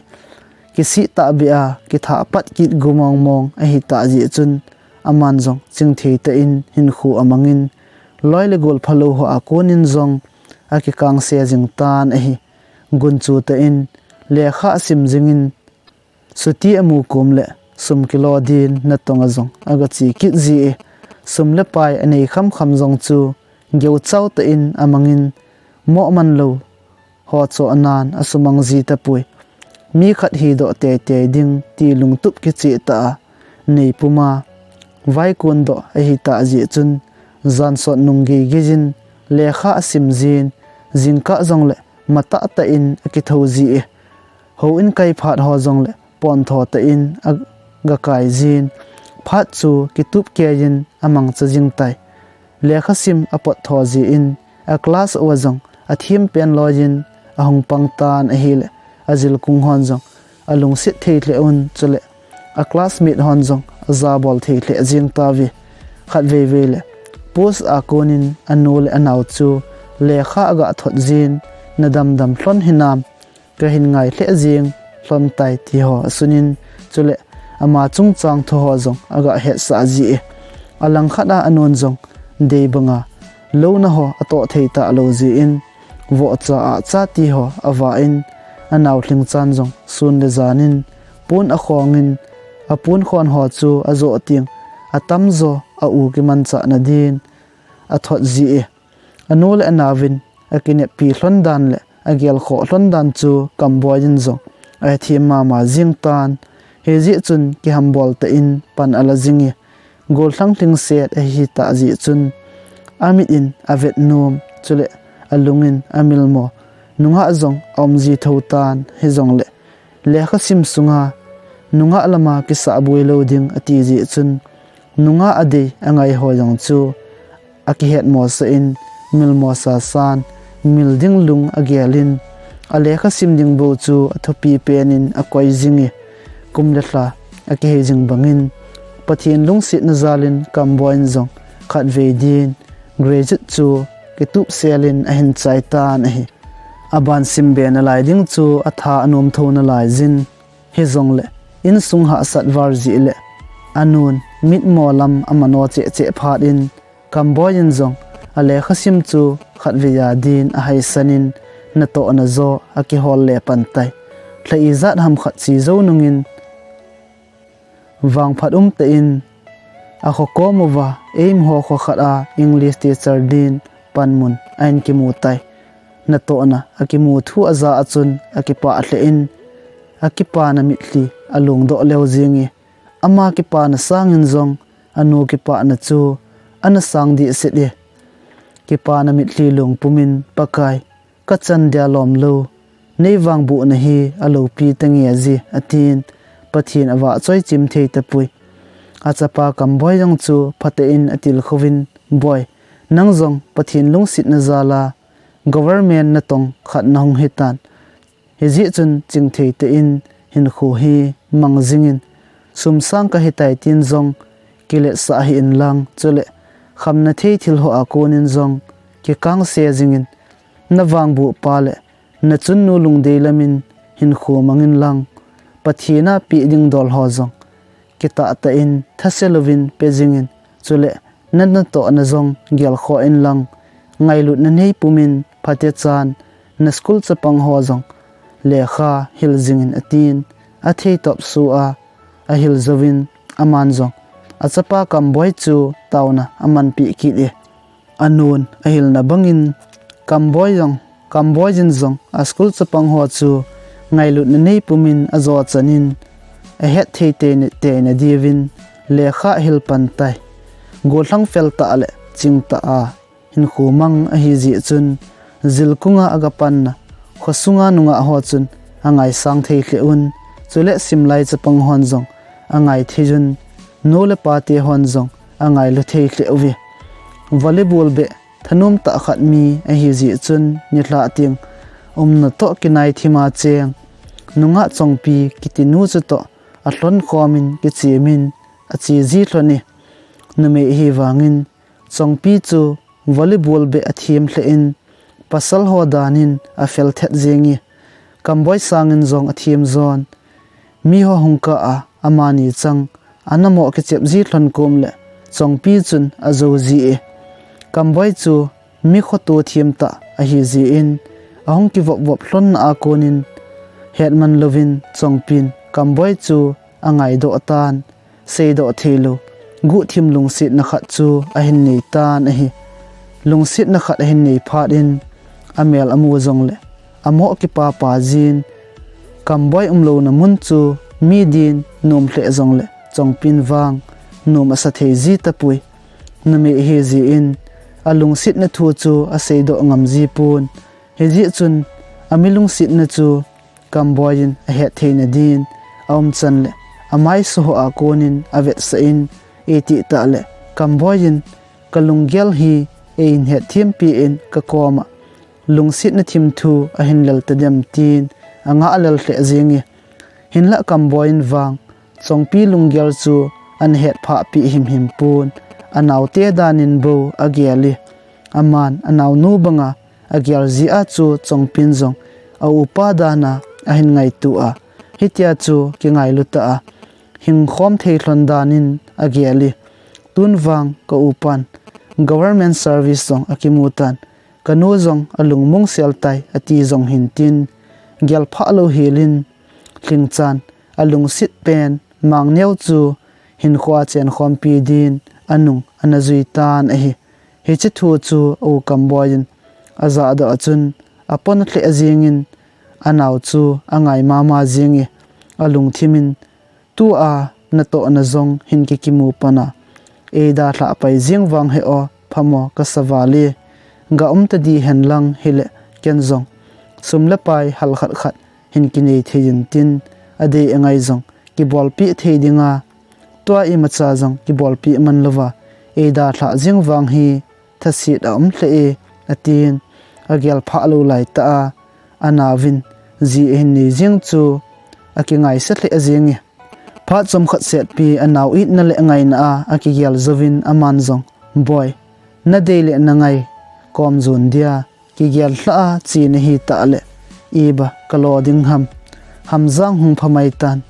Kisih tahbeh a kithah pat kit gu mongmong ahitah jeh chun aman jong chingthei tah in hinkho amangin, loi le gol phalou hoa konin jong akikangse jing tan ahi. Gunchu tah in lekha asim jingin, chuti amu kom le sum kilo din natonga jong agache kit ji e. Sum le pai anei khamkham jong chu geuchau tah in amangin, moh manlou ho chohnan asumang ji tapoi. Mi khat hidoh teitei ding ti lungtup kicheh tah a neipuma vaikon doh ahitah jeh chun, jansot nung geigei jin lekha asim jin, jingkah jongle matah tah in akithou ji e. Houin kai phat ho jongle pontho tah in agakai jin, phat chu kitup keiyin amangcha jing tai. Lekha sim apot tho jeh in, a class uva jong athem pen loiyin ahung pang tan ahile, ajilkung hon jong alungset thei lheh un, chule a classmate hon jong ajabol thei lheh jeng tauve. Khatveivei le post a konin anu le anao chu lekha aga thot jin, nadamdam lhon hinam, kahin ngai lheh jeng lhon tai, ti ho asunin, chule ama chungchang thu ho jong aga hetsah ji e. Alangkhat a anun jong dei banga louna ho atoh thei talou jeh in, vohcha ahcha ti ho avah in, anao Lhingchan jong sun le janin pon akhongin, apon khon ho chu ajoh teng atamjo a u kimanchah nadin athot ji e. Anu le anaovin akineppi lhon dan le agelkhoh lhon dan chu Kamboi in jong ahethem mama jeng tan. Hijeh chun kihambol tah in pan ala jing e. Gollhang lhingset ahitah jeh chun, amit in avet nom, chule alungin amilmo nungah jong aum ji thou tan. Hijongle lekha sim sunga nungah lama kisahboi lou ding ati jeh chun, nungah adei angai ho jong chu akihetmosah in, milmo sasan, mil ding lung agelin, alekha sim ding bou chu athupi penin akoi jing e. Kum le lha akihei jing bangin, Pathen lungsetna jalin Kamboi in jong khatvei din graduate chu kitup selin ahin chai tan ahi. Aban simbe nalai ding chu atha anom thou nalai jin, hijongle insung hahsat val jeh le anun mitmo lam amano cheh cheh phat in, Kamboi in jong alekha sim chu khatvei a din ahaisan in, natohna jo akihol le pan tai. Lha ijat ham khat che jou nungin, vangphat umtah in akho kom uva eimho kho khat a English teacher din panmun ahin kimu tai. natohna akimu thu aja a chun akipah lheh in, akipana mitlhi alungdoh leu jing e. Ama kipana sangin jong anu kipana chu ana sang dehset e. Kipana mitlhi lungpumin, Pakai, kachan dia lom lou, nei vangbohna hi aloupi tange ji, atin, Pathen avahchoi chim thei tapoi. Achapa Kamboi jong chu phatah in atilkhouvin, Boi, nang jong Pathen lungsetna jal a government natong khat nahung hitan. Hijeh chun chingthei tah in hinkho hi mang jingin, sum sang kahitai tin jong kiletsah hih inlang, chule khamna thei thil ho a konin jong kikangse jingin, navangboh pa le nachunnu lungdei lamin hinkho mang inlang, Pathen a peh ding dol ho jong kitahtah in thase louvin pe jingin, chule nanatohna jong gelkhoh inlang, ngailutna nei pumin phatechan na school chapang ho jong lekha hil jingin, atin, athei topsuh a ahil jouvin, aman jong achapa Kamboi chu taona amanpeh kit e. Anun ahilna bangin Kamboi jong, Kamboi in jong a school chapang ho chu ngailutna nei pumin ajo chanin, ahet thei teitei na diuvin lekha ahil pan tai. Gollhang fel tah le chingtah a hinkho mang ahijeh chun, jilkunga aga panna khosunga nungah ho chun angaisang thei lheh un, chule simlai chapang hon jong angai thei un, nu le pate hon jong angailhu thei lheh uve. Volleyball beh thanom tah khat mi ahijeh chun, nilhah teng umna toh kinai thima cheng nungah Chongpi kitinu chutoh alhon khomin kichemin ache ji lhon e. Numei ahivangin Chongpi chu volleyball beh athem lheh in, pasal ho danin afel thet jeng e. Kamboi sangin jong athem jon. Miho hung kah a amani chang ana moh kichep ji lhon kom le Chongpi chun ajou ji e. Kamboi chu mi khoto them tah ahijeh in, ahung kivop vop lhonna a konin hetman louvin Chongpin Kamboi chu angaidoh tan, seidoh theilou guhthim lungsetna khat chu ahin nei tan ahi. Lungsetna khat ahin nei phat in, amel amu jongle amoh kipapa jin, Kamboi umlouna mun chu mi din nom lheh jongle Chongpin vang nom asa thei ji tapoi. Numei ahijeh in alungsetna thu chu aseidoh ngam ji pon. Hijeh chun ami lungsetna chu Kamboi in ahet theina din aumchan le amaisu ho a konin avetsah in, itih tah le Kamboi in kalunggel hi eihin hetthem peh in kakoma lungsetna thim thu ahin lel tadem tin angah lel lheh jeng e. Hinlah Kamboi in vang Chongpi lunggel chu ana hetphah peh himhim pon, anaote danin bou agel e. Aman anaonu banga agel jeh a chu Chongpin jong aupa dana ahin ngaito a, hitia chu kingailu tah a hingkhom thei lhon danin agel e. Tun vang ka upan government service jong akimu tan, kanu jong alungmong sel tai ati jong hintin, gelphah lou helin lhingchan alungset pen Mangneo chu hinkhoa chenkhompi din anung ana jui tan ahi. Hiche thu chu a-u Kamboi in ajahdoh a chun apon lheh jengin, anao chu angai mama jenge, alungthimin, tua natohna jong hin kikimu pan a, eidalhah pai jeng vang hih o, phamo kasa val e, ga um tadi hen lang hile ken jong sum le pai halkhat khat hin kinei thei intin, adei angai jong kibolpeh thei dinga, tua imacha jong kibolpeh man louva, eidalhah jeng vang hi thaset aum lheh e, atin, agelphah lou laitah a, anaovin ji ahin nei jeng chu akingaisah lheh jenge. Phat chomkhat setpi anao itna le ngaina a akigel jouvin aman jong, Boi, nadei le nangai kom jon dia, kigel lhah a che nahi tah le, iba kalo ding ham, Hamjang hung phamai tan.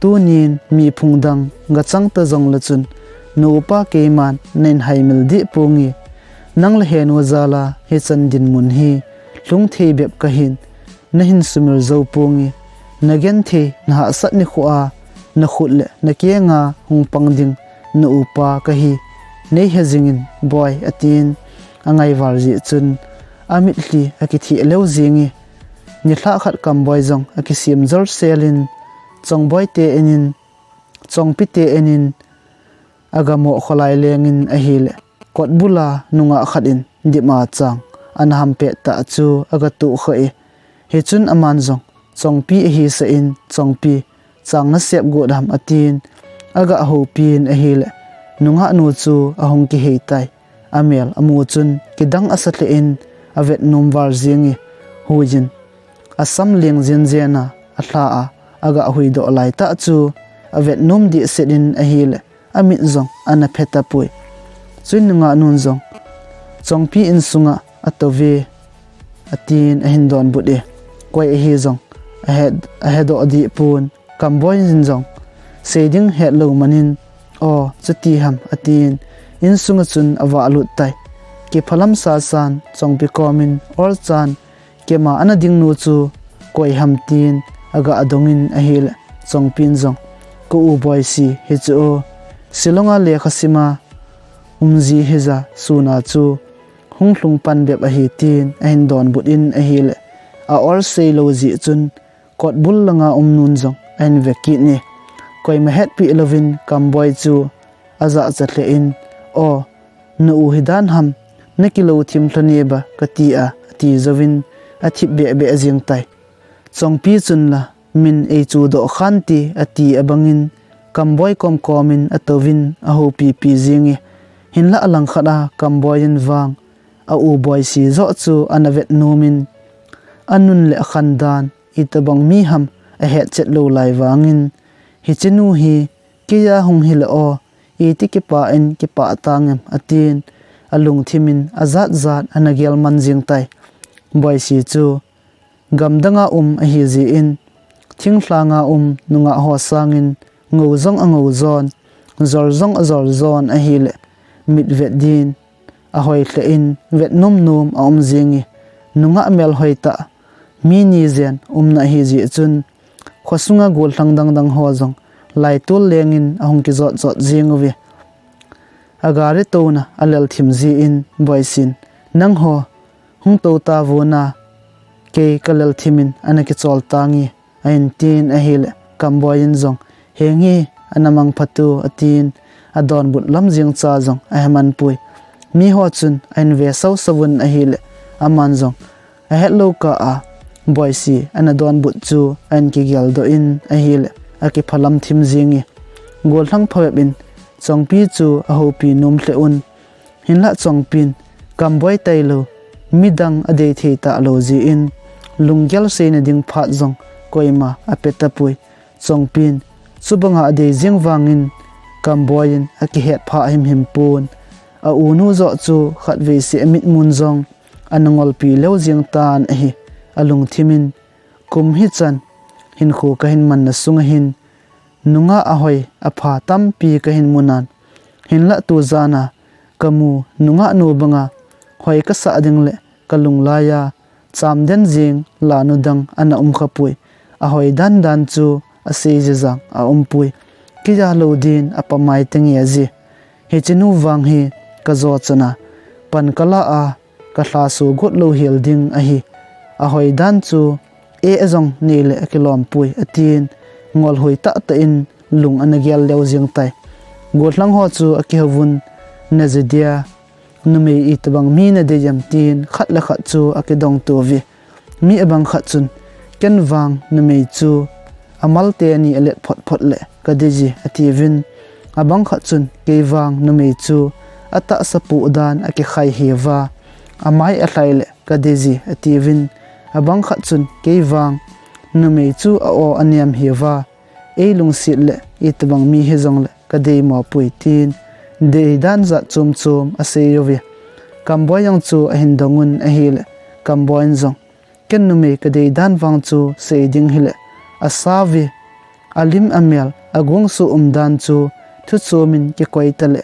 Tunin mi phung dang gachang ta jongle chun, na upa keiman nahin haimil deh ponge. Nang le henu jal a hichan dinmun hi lhung thei bep kahin, nahin sumil jou ponge. Nagenthei nahahsat nikho a nakhut le nakenga hung pang ding na upa kahi, neihe jingin Boi, atin, angaival jeh chun Amitlhi akitheh leu jing e. Nilhah khat Kamboi jong akisem jol sel in, Chongboi te in in, Chongpi te in in, agamo kholai leng in ahile, kotbul a nungah khat in dip a chang ana ham pet tah chu agatoh kha e. Hichun aman jong Chongpi ahisah in, Chongpi, chang nasep got ham, atin, agah houpi in ahile, nungah nu chu ahung kihei tai. Amel amu chun kidang asa lheh in avet nom val jing e. Huiyin asam leng jen jen a, alha a, agah huidoh lai tah chu avet nom dehset in ahile, amit jong ana phe tapoi. Chuin nungah nun jong, Chongpi insunga atou ve, atin ahin donbut e. Koi ahi jong ahe, ahedoh deh pon, Kamboi in jong sei ding hetlou man in, aw, chuti ham, atin, insunga chun avah lut tai. Kiphalam sasan Chongpi kom in, olchan, keima ana ding nu chu koi ham, tin agah dong in ahile, Chongpi in jong, ka u Boisi hi chu, Shillong a lekha sim a um ji hi ja, sun a chu hung lhung pan bep ahi, tin ahin donbut in ahile, a ol sei lou jeh chun kotbul langa um nun jong ahin ve kit e. Koima hetpi louvin Kamboi chu ajahcha lheh in, aw, na u hi dan ham, nakilou thim lhon e ba kati a, ati jouvin athip beh beh jing tai. Chongpi chun la, min eichu doh khan ti, ati abang in, Kamboi kom kom in atou in ahoupi pi jing e. Hinlah alangkhat a Kamboi in vang a u Boisi joh chu ana vet nom in, anun le akhan dan, itobang mi ham ahet chet lou lai vang in, hiche nu hi kei a hung hi le aw, iti kipah in kipah tang em, atin, alungthim in ajat jat ana gel man jing tai. Boisi chu gamdang a um ahi jeh in, thinglhang a um nungah ho sang in, ngou jong angou jon, jol jong ajol jon ahile, mit vet din ahoi lheh in, vet nom nom aum jing e. Nungah melhoi tah, mi ni jen umna ahi jeh chun, khosunga gollhang dang dang ho jong laitol leng in ahung kijot jot jing uve. Agari touna alel thim jeh in Boisin, nangho hung tou tavun a, kei kalel thim in ana kichol tange, ahin tin ahile, Kamboi in jong, henge, ana mangpha tu, atin, adonbut lam jeng cha jong ahe man poi. Miho chun ahin ve sau sau vun ahile, aman jong ahet lou kah a Boisi ana donbut chu ahin kigel doh in ahile, akiphalam thim jing e. Gollhang phabep in Chongpi chu ahoupi nom lheh un. Hinlah Chongpi in, Kamboi tailou, midang adei thei talou jeh in, lunggel seina ding phat jong koima ape tapoi. Chongpi in, chubanga adei jing vang in, Kamboi in akihet pha him him pon. A unu joh chu khatvei seh amit mun jong ana ngolpi leu jeng tan ahi. Alungthim in, kum hichan hinkho kahin manna sunga hin, nungah ahoi apha tampi kahin mu nan. Hinlah tujan a kamu nungah nu banga hoi kasah ding le kalung laiya chamden jing lanu dang ana um khapoi. Ahoi dan dan chu asei jejang aumpoi. Kei a lou din apamai tenge aji. Hiche nu vang hi kajo chana pan kala a, kalhaso got lou hel ding ahi. Ahoi dan chu e jong neile akilom poi, atin, ngolhoi tah tah in lung ana gel leu jeng tai. Gollhang ho chu akihouvun, naji dia, numei itobang mi nadei em, tin khat le khat chu akidong touve. Mi abang khat chun, ken vang numei chu amal teni alet phot phot le kadei ji, atiuvin. Abang khat chun, kei vang numei chu atahsa poh dan akikhai hiuva, amai alhai le kadei ji, atiuvin. Abang khat chun, kei vang numei chu a-o anem hiuva, ei lungset le itobang mi hijongle kadei mo poi, tin deidan jat chom chom asei uve. Kamboi jong chu ahin dong un ahile, Kamboi in jong, ken numei kadei dan vang chu sei ding hile, asauve, alim amel, agongsuh umdan chu thu chom in kikoi tale,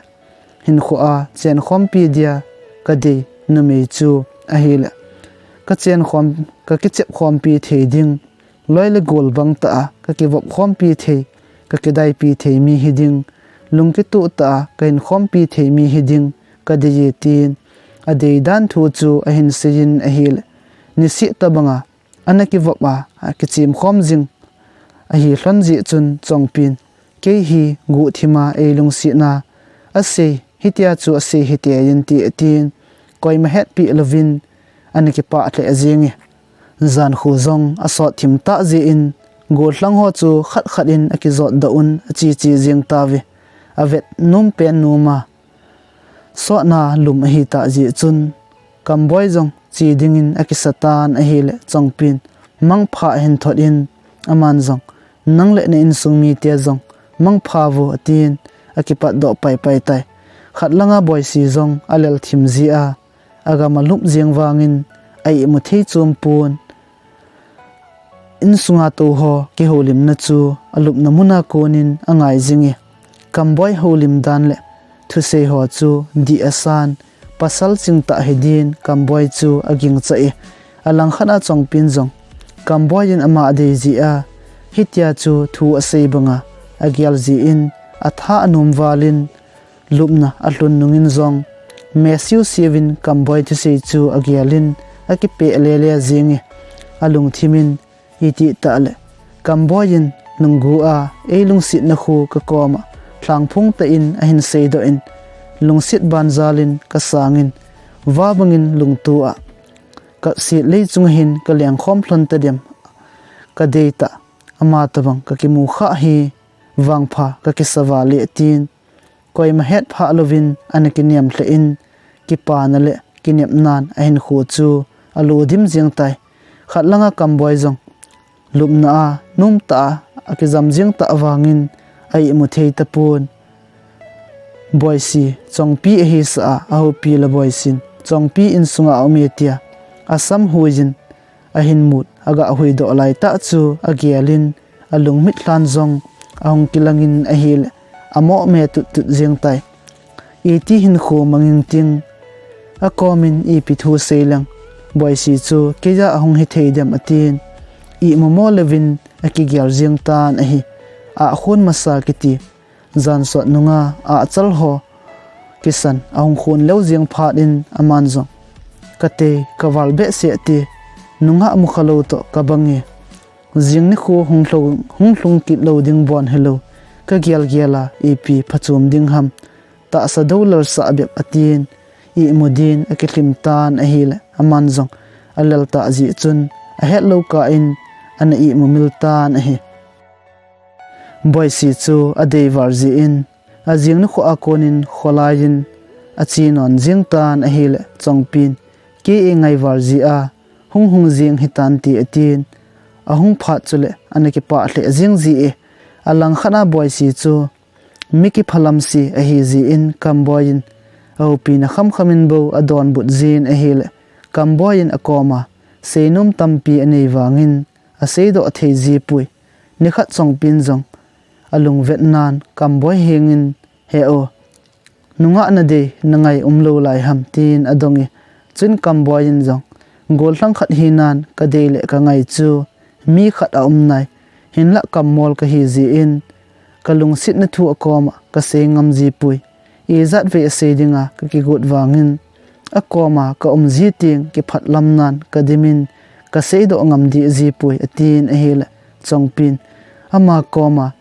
hinkho a chenkhompi dia kadei numei chu ahile, kachen khom, kakichep khompi thei ding, loi le gol bang tah a kakivop khompi thei, kakidaipi thei mi hiding, lungkitoh tah a kahin khompi thei mi hiding kadei e, tin adei dan thu chu ahin seiyin ahile, nisih tabanga ana kivop a, akichem khom jing ahi lhon jeh chun Chongpin, kei hi guhthima eilungsetna asei, hitia chu asei hite yin ti atin, koima hetpi louvin ana kipah lheh jenge. Jankho jong asot thim tah jeh in, gollhang ho chu khat khat in akijot doh un ache che jeng tauve. Avet nom pen nom a, sotna lum ahi tah jeh chun, Kamboi jong che dingin akisa tan ahile, Chongpin mangpha ahin thot in, aman jong, nang le na insung mite jong mangpha vo atin, akipatdoh paipai tai. Khat langa Boisi jong alel thim jeh a, agam alup jeng vangin, a-ihmu thei chom pon, insunga tou ho kihoulimna chu alupna muna konin angai jinge. Kamboi houlim dan le thusei ho chu dih asan, pasal chingtah hidin Kamboi chu agingcha e. Alangkhat a Chongpin jong, Kamboi in ama adei jeh a, hitia chu thu asei banga agel jeh in, atha anom valin, lupna alhun nungin jong, mesiu siuvin Kamboi thusei chu agelin, akipeh lele jenge. Alungthimin, itih tah le, Kamboi in nunggu a eilungsetna khu kakoma lhangphong tah in ahin seidoh in, lungset banjalin kasangin, vabangin lungto a, kaset lei chunga hin kalengkhom lhon tadem, kadei tah, ama tobang kakimu khah hi vangpha kakisa vale tin, koima hetphah louvin ana kinem lheh in, kipana le kinepnan ahinkho chu alodim jeng tai. Khat langa Kamboi jong lupna a nomtah a akijam jeng tah vangin a-ihmu thei tapon. Boisi, Chongpi ahisah a, ahoupi le Boisin Chongpi insunga aume tia asam huiyin, ahin mut, agah huidoh laitah chu agelin, alungmit lhan jong ahung kilangin ahile, amo me tuttut jeng tai. Iti hinkho mangin ting, akomin ipi thu seileng, Boisi chu keija ahung hithei dem atin, ihmu mo louvin akigel jeng tan ahi. Ahkhon masa kiti, jansot nunga achal ho kisan ahung khon leu jeng phat in aman jong, katei kaval behseh ti, nungah mukhalou toh kabange. Jing nikho hung lhung, hung lhung kit lou ding bon hilou, kagelgel a ipi phachom ding ham, tahsa dou lelsah bep atin, ihmu din akilhim tan ahile, aman jong alel tah jeh chun, ahetlou kah in ana ihmu mil tan ahi. Boisi chu adei val jeh in, ajing nikho a konin kholai in ache non jeng tan ahile, Chongpin, kei eingai val jeh a hung hung jeng hitante atin, ahung phat chule ana kipah lheh jeng jie. Alangkhat a Boisi chu mi kiphalam se ahi jeh in Kamboi in ahoupina khamkham in bou adonbut jin ahile, Kamboi in akoma seinom tampi anei vangin aseidoh thei jipoi. Nikhat Chongpin jong alungvetnan Kamboi hengin, he o, nungah nadei nangai umlou lai ham, tin adonge. Chun Kamboi in jong, gollhang khat hinan kadei le kangai chu mi khat aum nai, hinlah kammol kahi jeh in, kalungsetna thu akoma kasei ngam jipoi. Ijat vei asei dinga kakigot vangin, akoma kaum ji teng kiphatlamnan kadimin, kaseidoh ngam deh jipoi, atin ahile, Chongpin, ama koma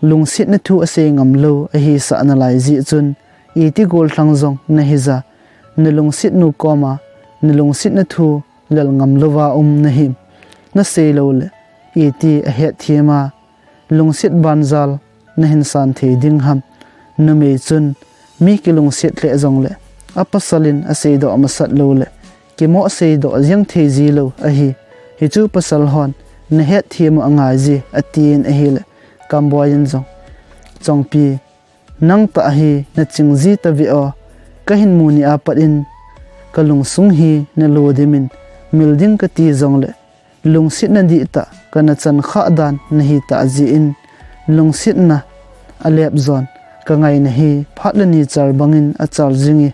lungsetna thu asei ngamlou ahisah nalai jeh chun, iti gollhang jong nahija, nalungsetnu koma nalungsetna thu lel ngamlouva um nahim, nasei loule iti ahetthem a lungset banjal nahin san thei ding ham. Numei chun mi kilungset lheh jongle, apasal in aseidoh masat loule, kimoh seidoh jeng thei jilou ahi. Hichu pasal hon nahetthem u angaije, atin ahile, Kamboi in jong, Chongpi, nangtah hi naching ji tave o, kahin mu ni apat in kalungsung hi nalo dimin, mil ding kati jongle, lungsetna dihtah kana chan khah dan nahitah jeh in, lungsetna alep jon kangaina hi phat le nichal bangin achal jinge.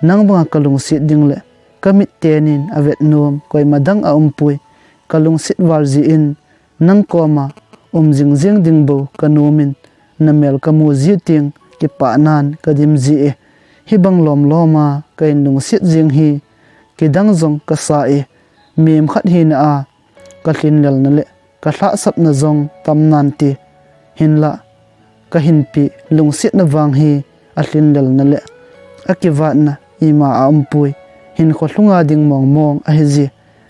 Nang banga kalungset dingle, kamit tenin avet nom koima dang aumpoi. Kalungset val jeh in, nang koma um jingjing ding bou kanomin, namel kamu ji teng kipahnan kadim jie. hibang lomlom a kahin lungset jing hi, kidang jong kasa e, mihem khat hina a kalhin lelna le kalhahsapna jong tam nante, hinlah kahinpi lungsetna vang hi alhin lelna le akivatna ima aumpoi, hinkho lhunga ding mongmong ahi ji.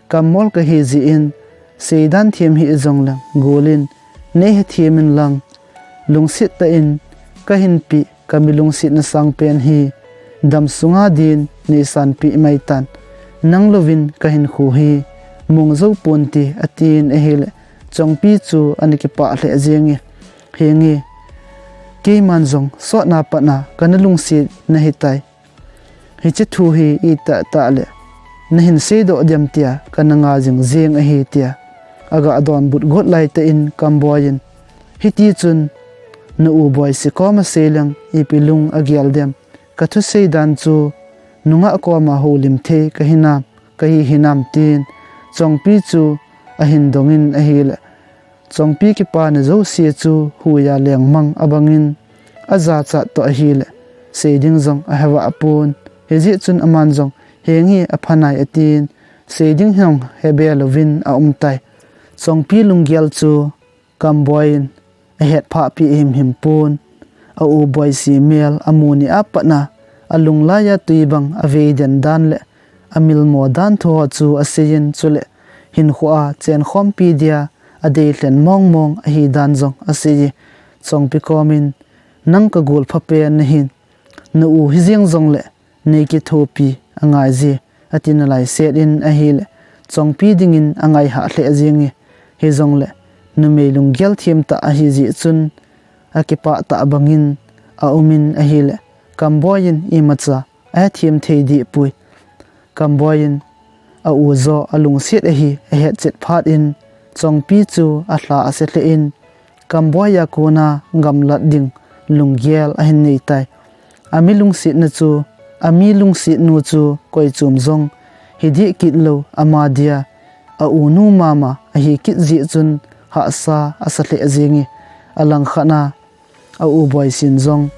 Kammol kahi jeh in, seidan them hih jongleng gulin neihethem inlang, lungset tah in kahinpi kami lungsetna sangpen hi damsunga din neisanpeh maitan, nang louvin kahinkho hi mong jou ponte, atin ahile, Chongpi chu ana kipah lheh jenge, henge, keiman jong sotna patna kana lungset nahitai. Hiche thu hi itah tah le nahin seidoh dem tia kana ngai jing jeng ahi, tia aga donbut got laitah in Kamboi in, hitichun na u Boisi koma seileng ipi lung agel dem, kathusei dan chu nungah koma houlim thei kahinam, kahi hinam, tin Chongpi chu ahin dongin ahile, Chongpi kipana jouse chu huiya lengmang abangin, ajachat toh ahile, sei ding jong ahevah pon. Hijeh chun aman jong, henge, aphanai, atin, sei ding jong hebe louvin aumtai. Chongpi lunggel chu Kamboi in ahetphahpeh himhim pon. A u Boisi mel amu ni a patna, alunglaiya twi bang avei den dan le amilmo dan thu ho chu aseiyin, chule hinkhoa chenkhompi dia adeilhen mongmong ahidan jong aseiye. Chongpi komin, nang kagol phapen nahin, na u hijeng jongle neikithopi angaije, ati nalaiset in ahile, Chongpi dingin angaihah lheh jenge. Hijongle numei lunggel themtah ahijeh chun, akipah tah bangin aumin ahile, Kamboi in imacha ahethem thei dehpoi. Kamboi in a u joh alungset ahi ahetchet phat in, Chongpi chu alha ase lheh in, Kamboiya kona gamlat ding lunggel ahin neitai. Ami lungsetna chu, ami lungsetnu chu koichom jong hideh kit lou, ama dia a unu mama ahi kit jeh chun hahsa asa lheh jenge. Alangkhatna a u Boisin jong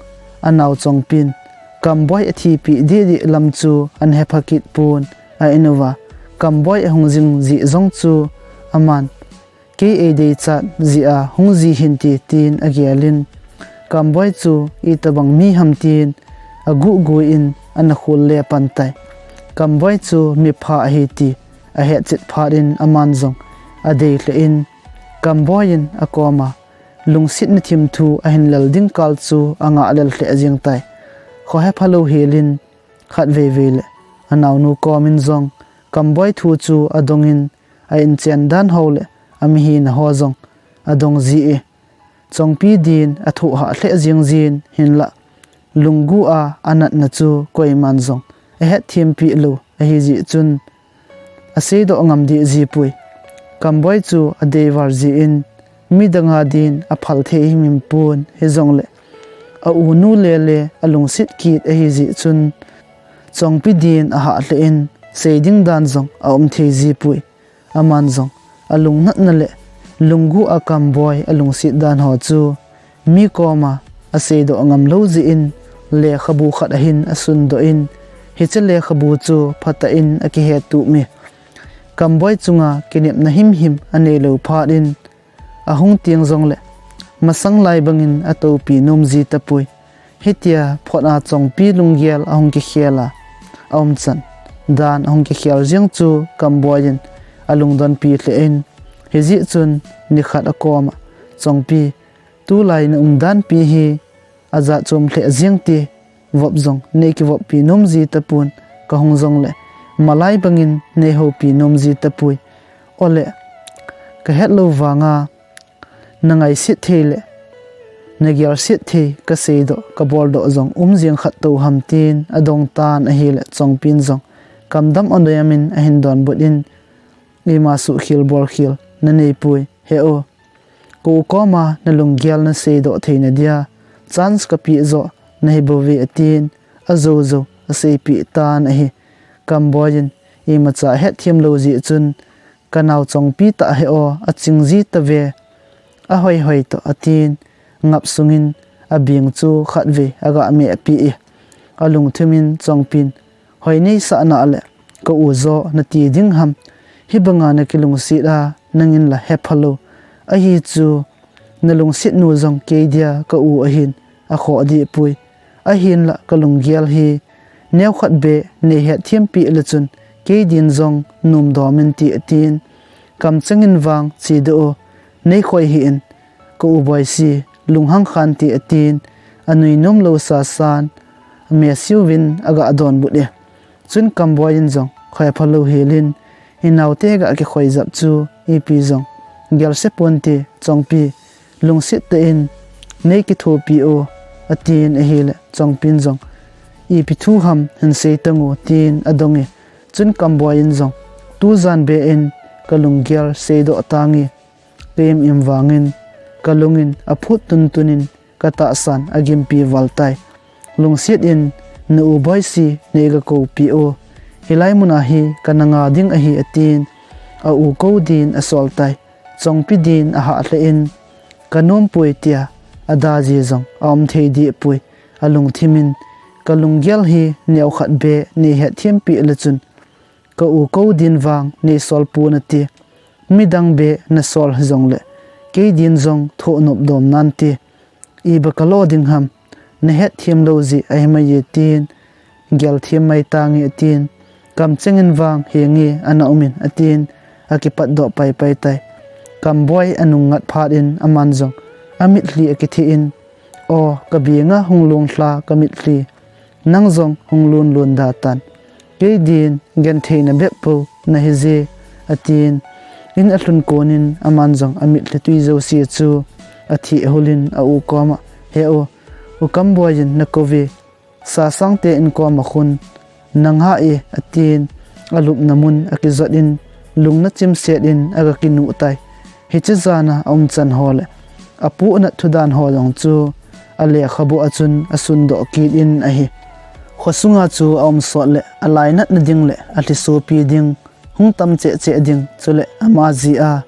anao Chongpin Kamboi athipeh dehdeh lam chu ana hepha kit pon, a in uva Kamboi ahung jing jeh jong chu aman, kei eideichat jeh a hung ji hinte, tin agelin, Kamboi chu itobang mi ham tin aguhgui in ana kholle pantai. Kamboi chu mipha ahi ti ahetchet phat in aman jong adei lheh in, Kamboi in akoma lungsetna thimthu ahin lel ding kal chu angah lel lheh jengtai. Kho hepha lou helin, khatveivei le anaonu komin jong Kamboi thu chu adongin, a inchen dan ho le amihina ho jong adong jie. Chongpi din athohhah lheh jeng jin, hinlah lunggu a anatna chu koiman jong ahetthempeh lou ahijeh chun, aseidoh ngam deh jipoi. Kamboi chu adeival jeh in midanga din aphal thei himhim pon, hijongle a unu lele alungset kit ahijeh chun, Chongpi din ahah lheh in, sei ding dan jong aum thei jipoi. Aman jong alungnatna le lunggu a Kamboi alungset dan ho chu mi koma aseidoh ngam lou jeh in, lekhabu khat ahin asundoh in, hiche lekhabu chu phatah in akihetup e. Kamboi chunga kinepna himhim anei lou phat in, ahung teng jongle masang lai bangin atoupi nom ji tapoi. Hitia phot a Chongpi lunggel ahung kikhel a, aumchan dan ahung kikhel jeng chu Kamboi in alungdonpi lheh in, hijeh chun nikhat akoma, Chongpi, tulai na umdanpi hi ajat chom lheh jeng te, vop jong neikivoppi nom ji tapon, kahung jongle malai bangin neihoupi nom ji tapoi. Ole, kahet lou vanga nangaiset thei le nagelset thei kaseidoh, kaboldoh jong um jeng khat tou ham, tin adong tan ahile, Chongpin jong kamdam odoyamin ahin donbut in, ima suhkhel bolkhel naneipoi, he o. Ka u koma nalunggel naseidoh theina dia chance kapeh joh nahi bouve, atin ajoujou aseipeh tan ahi. Kamboi in imacha ahetthem lou jeh chun, kanao Chongpi tah he o, aching ji tave, ahoihoi toh, atin ngap sungin abeng chu khatvei aga mehpeh e. alungthimin Chongpin, "Hoi nei sahna le ka u jo nati ding ham? Hibanga nakilungset a nangin la hepha lou. Ahi chu nalungset nu jong kei dia ka u ahin, akhoh deh poi. Ahinla kalunggel hi neokhat beh nei hetthem peh le chun kei din jong nomdom inte," atin. "Kamcheng in vang che doh o, nei khoi hih in, ka u Boisi, lunghang khante," atin. Anui nomlou sasan, amesiuvin aga donbut e. Chun Kamboi in jong khoipha lou helin, "Inaote ga kikhoi jap chu ipi jong gelse ponte, Chongpi, lungset tah in nei kithopi o," atin ahile Chongpin jong, "Ipi thu ham hin sei tang o," tin adong e. Chun Kamboi in jong, "Tujan beh in kalunggel seidoh tange. Ka im im vangin kalungin aphut tuntun in katahsan agimpi val tai. Lungset in na u Boisi nei ga koupi o. Hilai muna hi kana nga ding ahi," atin, a u kou din asol tai. Chongpi din ahah lheh in, "Ka nom poi," tia ada ji jong aum thei deh poi. Alungthimin, "Kalunggel hi neokhat beh nei hetthem peh le chun ka u kou din vang nei sol pon nate. Midang beh nasol hijongle kei din jong thoh nopdom nante. Iba kalo ding ham, na hetthem lou jeh ahi mai e," tin, "Gel them mai tange," atin. "Kamcheng in vang henge ana um in," atin, akipatdoh paipai tai. Kamboi anung ngat phat in aman jong amitlhi akitheh in, "O, ka benga hung long lha ka mitlhi. Nang jong hung lon lon da tan. Kei din gentheina bep pou nahi je," atin. In alhun konin aman jong amitlhi tui jouse chu atheh hulin a u koma, "He u, u Kamboi in nakou ve, Sasangte in koma khun nang ha e," atin. Alupna mun akijot in, lungna chimset in aga kinuh tai. Hiche jana aumchan ho le apohnat thudan ho jong chu alekhabu a chun asundoh kit in ahi. Khosunga chu aum sot le alainatna ding le alhi sopi ding hung tam cheh cheh ding, chule ama jeh a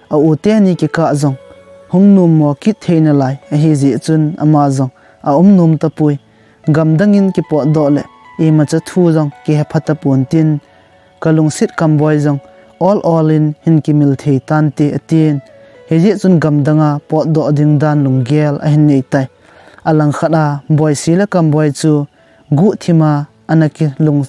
a u teni kikah jong hung nommo kit thei nalai ahi jeh chun ama jong aum nom tapoi. Gamdang in kipotdoh le imacha thu jong kihepha tapon tin, "Ka lungset Kamboi jong ol ol in hin kimil thei tante," atin. Hijeh chun gamdanga potdoh ding dan lunggel ahin nei tai. Alangkhat a Boisi le Kamboi chu guhthima ana kilung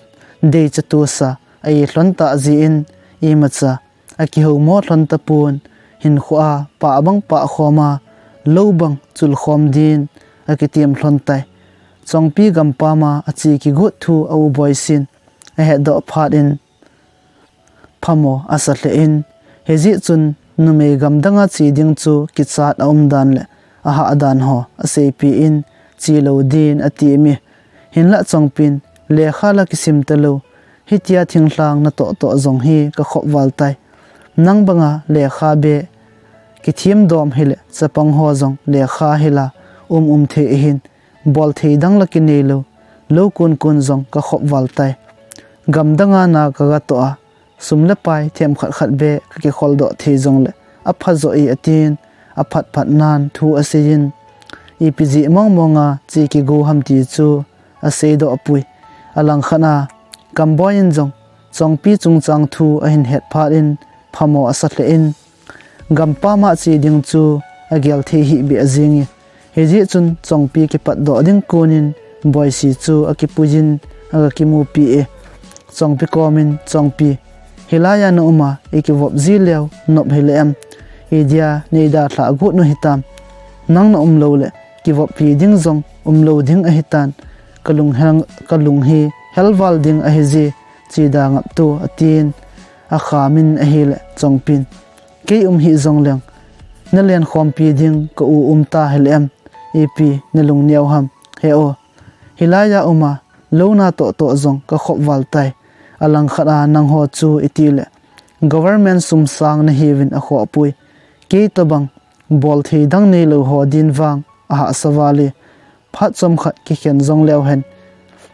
dei chatusa a-i lhon tah jeh in imacha akihoumo lhon tapon, hinkhoa pah bang pah khoma lou bang chul khom din akitem lhon tai. Chongpi gampama ache kigot thu a u Boisin ahetdoh phat in phamo asa lheh in, hijeh chun numei gamdanga che ding chu kichat aum dan le ahah dan ho aseipeh in, che lou din atem e. Hinlah Chongpin, "Lekha la kisim talou, hitia thinglhang natoh toh jong hi kakhop val tai. Nang banga lekha beh kithem dom hile chapang ho jong lekha hila um um thei ahin, bol thei dang la kinei lou, lou kun kun jong kakhop val tai. Gamdanga na kaga toh a, sum le pai themkhat khat beh kakikhol doh thei jongle apha jo e," atin, aphat phat nan thu asei in, ipi jeh mong monga che kigo ham ti chu aseidoh poi. Alangkhat a Kamboi in jong Chongpi chungchang thu ahin het phat in phamo asa lheh in, gampama che ding chu agel thei hih beh jing e. Hijeh chun Chongpi kipatdoh ding konin Boisi chu akipui in aga kimupi e. Chongpi komin, "Chongpi, hilaiya na um a ikivop ji leu nop hile em? Idia nei dalhah got u hitam? Nang na um lou le kivoppi ding jong um lou ding ahitan. Kalung hel, kalung hi helval ding ahi je, che da ngap tu," atin. Akhamin ahile Chongpin, "Kei um hih jongleng nalen khompi ding ka u um ta hile em? Ipi nalung neo ham? He o, hilaiya um a lou natoh toh jong kakhop val tai. Alangkhat a nangho chu itile government sum sang nahiuvin akhoh poi. Kei tobang bol thei dang neilou ho din vang ahahsa val e. Phat chomkhat kikhen jong leu hen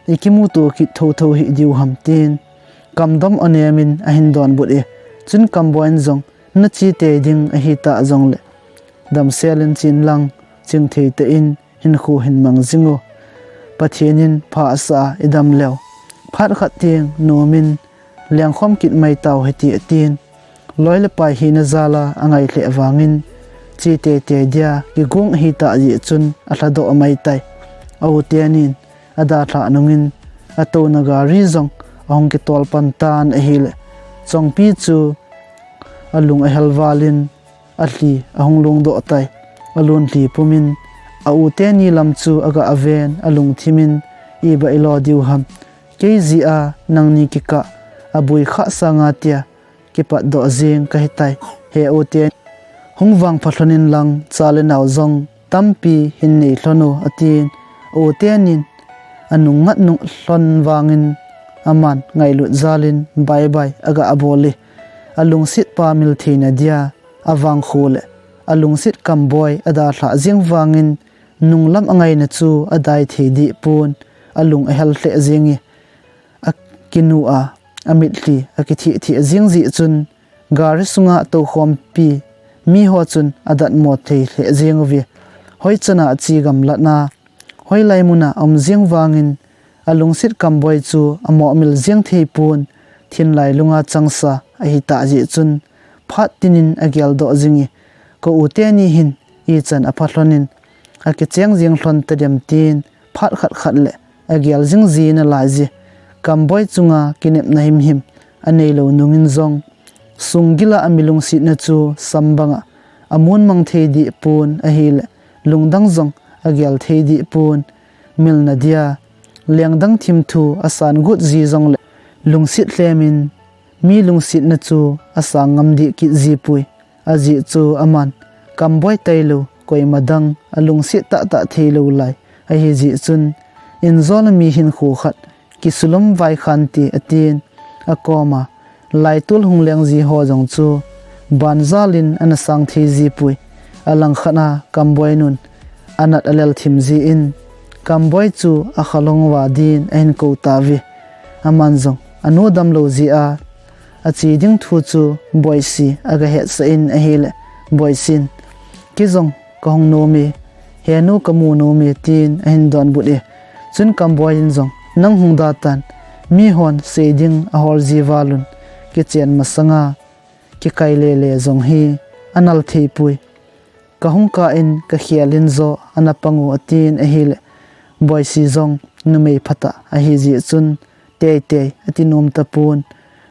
ikimuto kit thotho hih diu ham?" tin kamdom anemin ahin donbut e. Chun Kamboi in jong, "Nache tei ding ahitah jongle damsel in chen lang, chingthei tah in hinkho hin mang jing o. Pathen in pha asah a idam leu, phat khat teng nom in lengkhom kit mai tau hite, atin. Loi le pai hina jal a angai lheh vangin, che teitei dia kigong ahitah jeh chun alhadoh mai tai. A u tenin adalhah nungin atouna gari jong ahung kitol pan tan ahile, Chongpi chu alung ahel valin alhi ahung longdoh tai. Alun lhi pumin a u teni lam chu aga aven, alungthimin, iba ilo diu ham, kei jeh a nangni kikah abui khah sanga tia kipatdoh jeng kahitai. He u ten, hung vangpha lhon inlang cha le nao jong tampi hin nei lhon o, atin. A u tenin anung ngat nung lhon vangin aman ngailut jalin bye bye aga abol e. Alungset pa mil theina dia avangkho le alungset Kamboi adalhah jeng vangin nunglam angaina chu adai thei deh pon, alung ahel lheh jenge. Akinu a amitlhi akitheh theh jeng jeh chun gari sunga toukhompi miho chun adatmo thei lheh jeng uve. Hoichana ache gamlatna, hoilai muna aum jeng vangin alungset Kamboi chu amohmil jeng thei pon, thinlai lunga changsa ahitah jeh chun phat tinin ageldoh jinge. Ka u teni hin ichan apha lhonin akicheng jeng lhon tadem, tin phat khat khat le agel jing ji nalai je. Kamboi chunga kinepna himhim aneilou nungin jong, sunggila amilungsetna chu sam banga amun mang thei deh pon ahile, lungdang jong agel thei deh pon. Milna dia lengdang thimthu asan got ji jongle, lungset lhemin mi lungsetna chu asang ngam deh kit jipoi. Ajeh chu aman Kamboi tailou koima dang alungset tahtah theilou lai ahi jeh chun, injona mi hinkho khat kisulom vaikhante, atin. Akoma laitol hung leng ji ho jong chu banjalin ana sang thei jipoi. Alangkhat a Kamboi nun anat alel thim jin, Kamboi chu akhalong uva din ahin kou tauve. Aman jong anu damlou jeh a ache ding thu chu Boisi aga hetsah in ahile, Boisin, kei jong kahung nome, henu kamu nome, tin ahin donbut e. Chun Kamboi in jong, nang hung da tan, mihon sei ding ahol ji valun, kichen masanga kikai lele jong hi anal theipoi. Kahung kah in kakhel in jo ana pang u, atin ahile, Boisi jong numei phatah ahi jeh chun teitei ati nom tapon.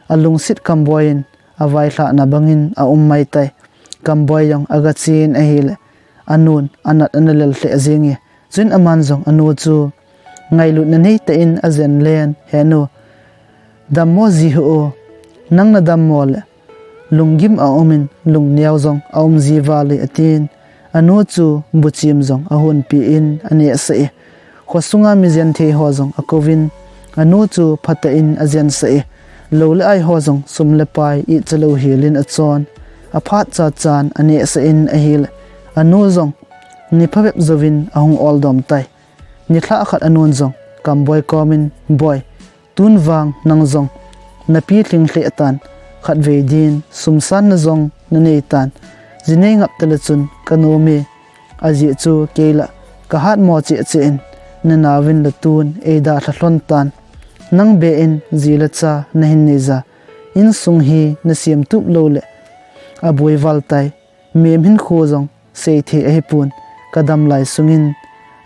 Alungset Kamboi in availhahna bangin aum mai tai. Kamboi jong aga chen ahile, anun anat ana lel lheh jenge. Chun aman jong anu chu ngailutna neitah in ajen len, henu, dammo ji hih o, nang nadammo le lunggim aumin lungneo jong aum ji vale, atin. Anu chu buchim jong ahonpi in anehsah e. Khosunga mi jenthei ho jong akouvin, anu chu phatah in ajensah e. Lou le ai ho jong sum le pai icha louhelin achon, aphat chachan anehsah in ahile, anu jong ni phabep jouvin ahung oldom tai. Nilhah khat anun jong Kamboi komin, Boi, tun vang nang jong napi lhing lheh tan, khatvei din sumsanna jong nanei tan, jinei ngap tale chun kanome, ajeh chu kei la kahatmo cheh cheh in, nanaovin la tun eidalha lhon tan, nang be in ji le cha nahin neija, insung hi nasemtup loule aboi val tai. Mem hinkho jong seithei ahipon, kadam lai sungin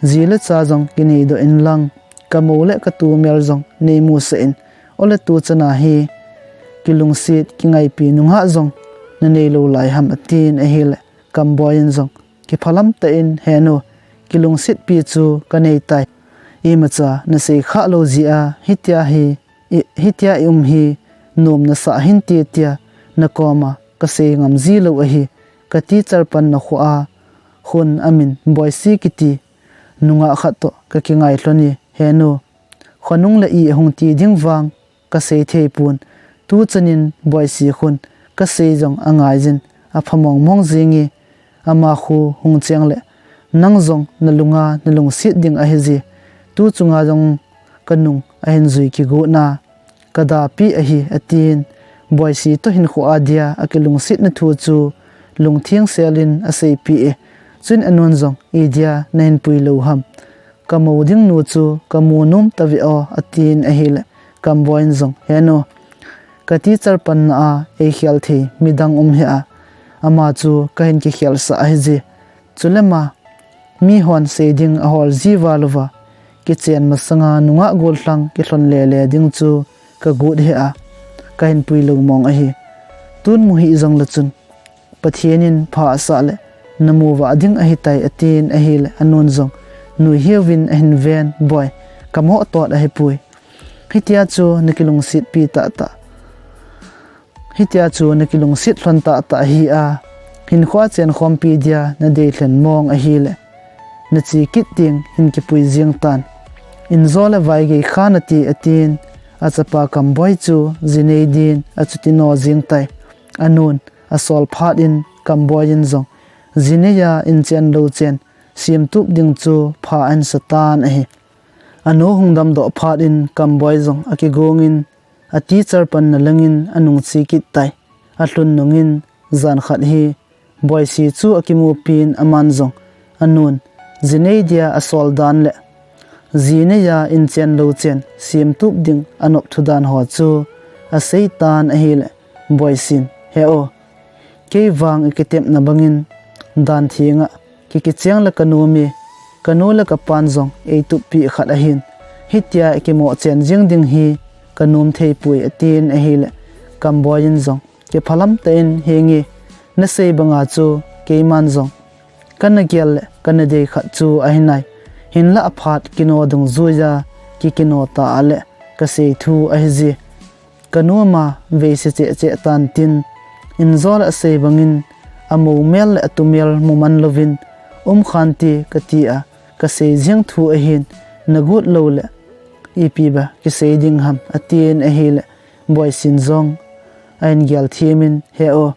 ji le cha jong kineidoh inlang, kamou le katumel jong neimusah in, ole tuchana hi kilungset kingaipi nungah jong naneilou lai ham, atin ahile, Kamboi in jong kiphalam tah in, Henu, kilungsetpi chu kaneitai. Imacha nasei khah lou jeh a hitia hi, hitia ium hi nom nasah hinte tia nakoma kasei ngam ji lou ahi. Ka teacher panna khoa khun amin Boisi kiti nungah khat toh kakingai lhon e, Henu. Khonung le i ahung ti ding vang kasei theipon. Tuchanin Boisi khun kasei jong angaijin, apha mongmong jenge. Ama khu hung cheng le nang jong nalunga nalungset ding ahije. Tuchunga jong kanung ahin jui kigotna kadapeh ahi, atin. Boisi toh hinkhoa dia akilungsetna thu chu lungtheng selin aseipeh e. Chun anun jong, Idia nahin pui lou ham? ka mou ding nu chu ka mu nom tave o, atin ahile, Kamboi in jong, he nu, ka teacher panna a eikhel thei midang um hih a, ama chu kahin kikhelsah ahi ji. Chule ma, mihon sei ding ahol ji val uva, kichen masanga nungah gollhang kilhon lele ding chu ka got hih a, kahin pui lou mong ahi. Tun mu hih jongle chun, Pathen in pha asah le, namu vah ding ahitai, atin ahile, anun jong, nuihiuvin ahin ven, Boi, ka moh tot ahipoi. Hitia chu nakilungsetpi tahtah. Hitia chu nakilungset lhon tahtah ahi a, hinkhoa chenkhompi dia nadei lhen mong ahile, nache kit ding hin kipui jeng tan. Injo le vaigei kha nati, atin, achapa Kamboi chu ji nei din achuti no jeng tai. Anun asol phat in Kamboi in jong, ji neiya inchen louchen semtup ding chu pha ahin sa tan ahi. Anu hung damdoh phat in Kamboi jong akigong in, a teacher panna langin anung che kit tai. Alhun nungin jan khat hi Boisi chu akimupin aman jong anun ji nei dia asol dan le ji neiya inchen louchen semtup ding anop thu dan ho chu asei tan ahile, Boisin, he o, kei vang ikitepna bangin dan thenga kikicheng le ka nom e, ka nu le ka pan jong eituppeh khat ahin, hitia ikimoh chen jeng ding hi ka nom theipoi, atin ahile, Kamboi in jong, kiphalam tah in, henge, nasei banga chu keiman jong kana gel le kana dei khat chu ahi nai. Hinlah aphat kino dungjuiya kikino ta a le kasei thu ahi ji. Ka nu ama veise cheh cheh tan tin, injo le asei bangin, amou mel le atu mel mu man louvin um khan ti kati a, kasei jeng thu ahin, nagot lou le ipi ba kisei ding ham, atin ahile, Boisin jong ahin gel them in, he o,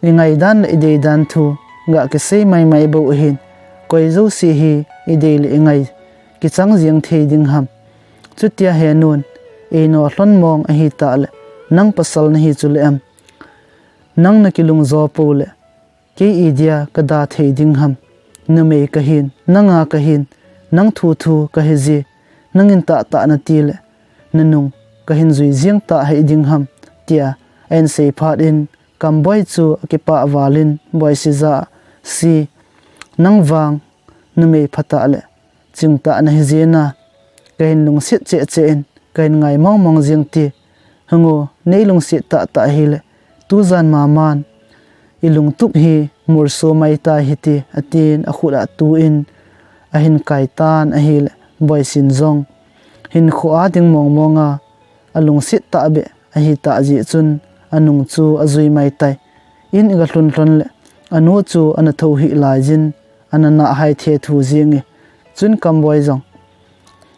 ingaidan le ideidan thu ga kisei maimai bou ahin, koi jouse hi idei le ingai kichang jeng thei ding ham. Chutia he nun, eino lhon mong ahitah le, nang pasal nahi chule em? Nang nakilungjo pou le, kei idia kada thei ding ham? Numei kahin, nanga kahin, nang thu thu kahi ji, nangin tahtah nati le, nanung kahin jui jeng ta hih ding ham, tia ahin sei phat in, Kamboi chu akipah val in Boisi jah a, si, nang vang numei phatah le chingtah nahi jeh in, kahin lungset cheh cheh in, kahin ngai mong mong jeng te. Hung o, nei lungset tahtah hile, tujan maman ilungtup hi murso mai ta hite, atin akhut a atu in ahin kai tan ahile, Boisin jong hinkhoa ding mong mong a, alungset tahbeh ahitah jeh chun anung chu ajui mai tai. In iga lhun lhon le, anu chu ana thou hih laiyin, ana nah hai thethu jeng e. Chun Kamboi jong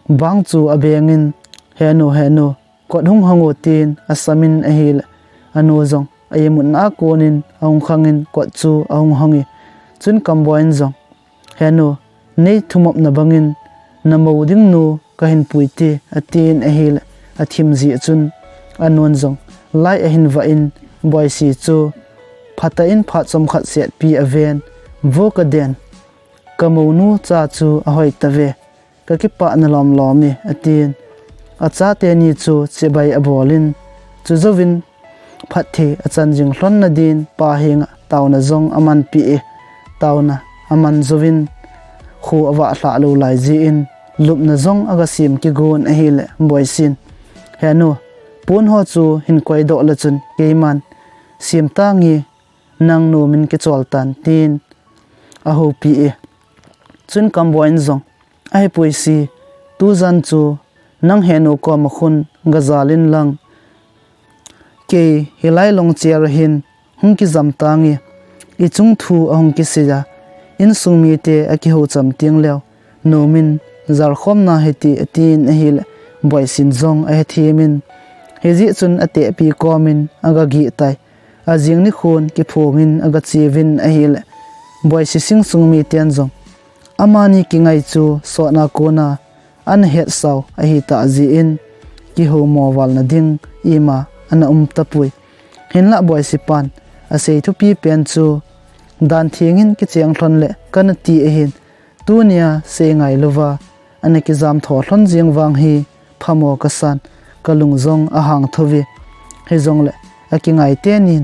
bang chu abeng in, he nu, he nu, kot hung hong o, tin asam in ahile, anu jong a imutna a kon in ahung khang in kot chu ahung hong e. Chun Kamboi in jong, he nu, nei thumopna bangin namou ding nu kahin pui te, atin ahile, athim jeh chun anun jong light ahin vah in, Boisi chu phatah in phat chomkhat setpi aven, vo kaden, ka mounu cha chu ahoi tave, kakipah na lom lom e, atin. Achate ni chu chibai abol in, chujouvin phatthei achan jing lhonna din pa henga taona jong amanpeh e, taona aman jouvin kho avah lhah lou lai jeh in, lupna jong aga sem kigon ahile, Boisin, he nu, pon ho chu hin koidoh le chun keiman sem tange, nang nomin kichol tan, tin ahoupi e. Chun Kamboi in jong, ahipoi si, tujan chu nang henu koma khun gajal in lang, kei hilai long chair a hin hung kijam tange, ichung thu ahung kisei a, insung mite akihou cham teng leu, nomin jalkhom na hite, atin ahile, Boisin jong ahethem in, hijeh chun atehpi komin aga gih tai. Ajing nikhon kiphongin aga cheuvin ahile, Boisi sing sung miten jong amani kingai chu sotna kona ana hetsau ahitah jeh in, kihoumo val na ding ima ana um tapoi. Hinlah Boisi pan asei thupi pen chu, dan thengin kicheng lhon le kana ti ahin, tunia sei ngailouva ana kijam tho lhon jeng vang hi phamo kasan, kalung jong ahang thou ve. Hijongle akingai tenin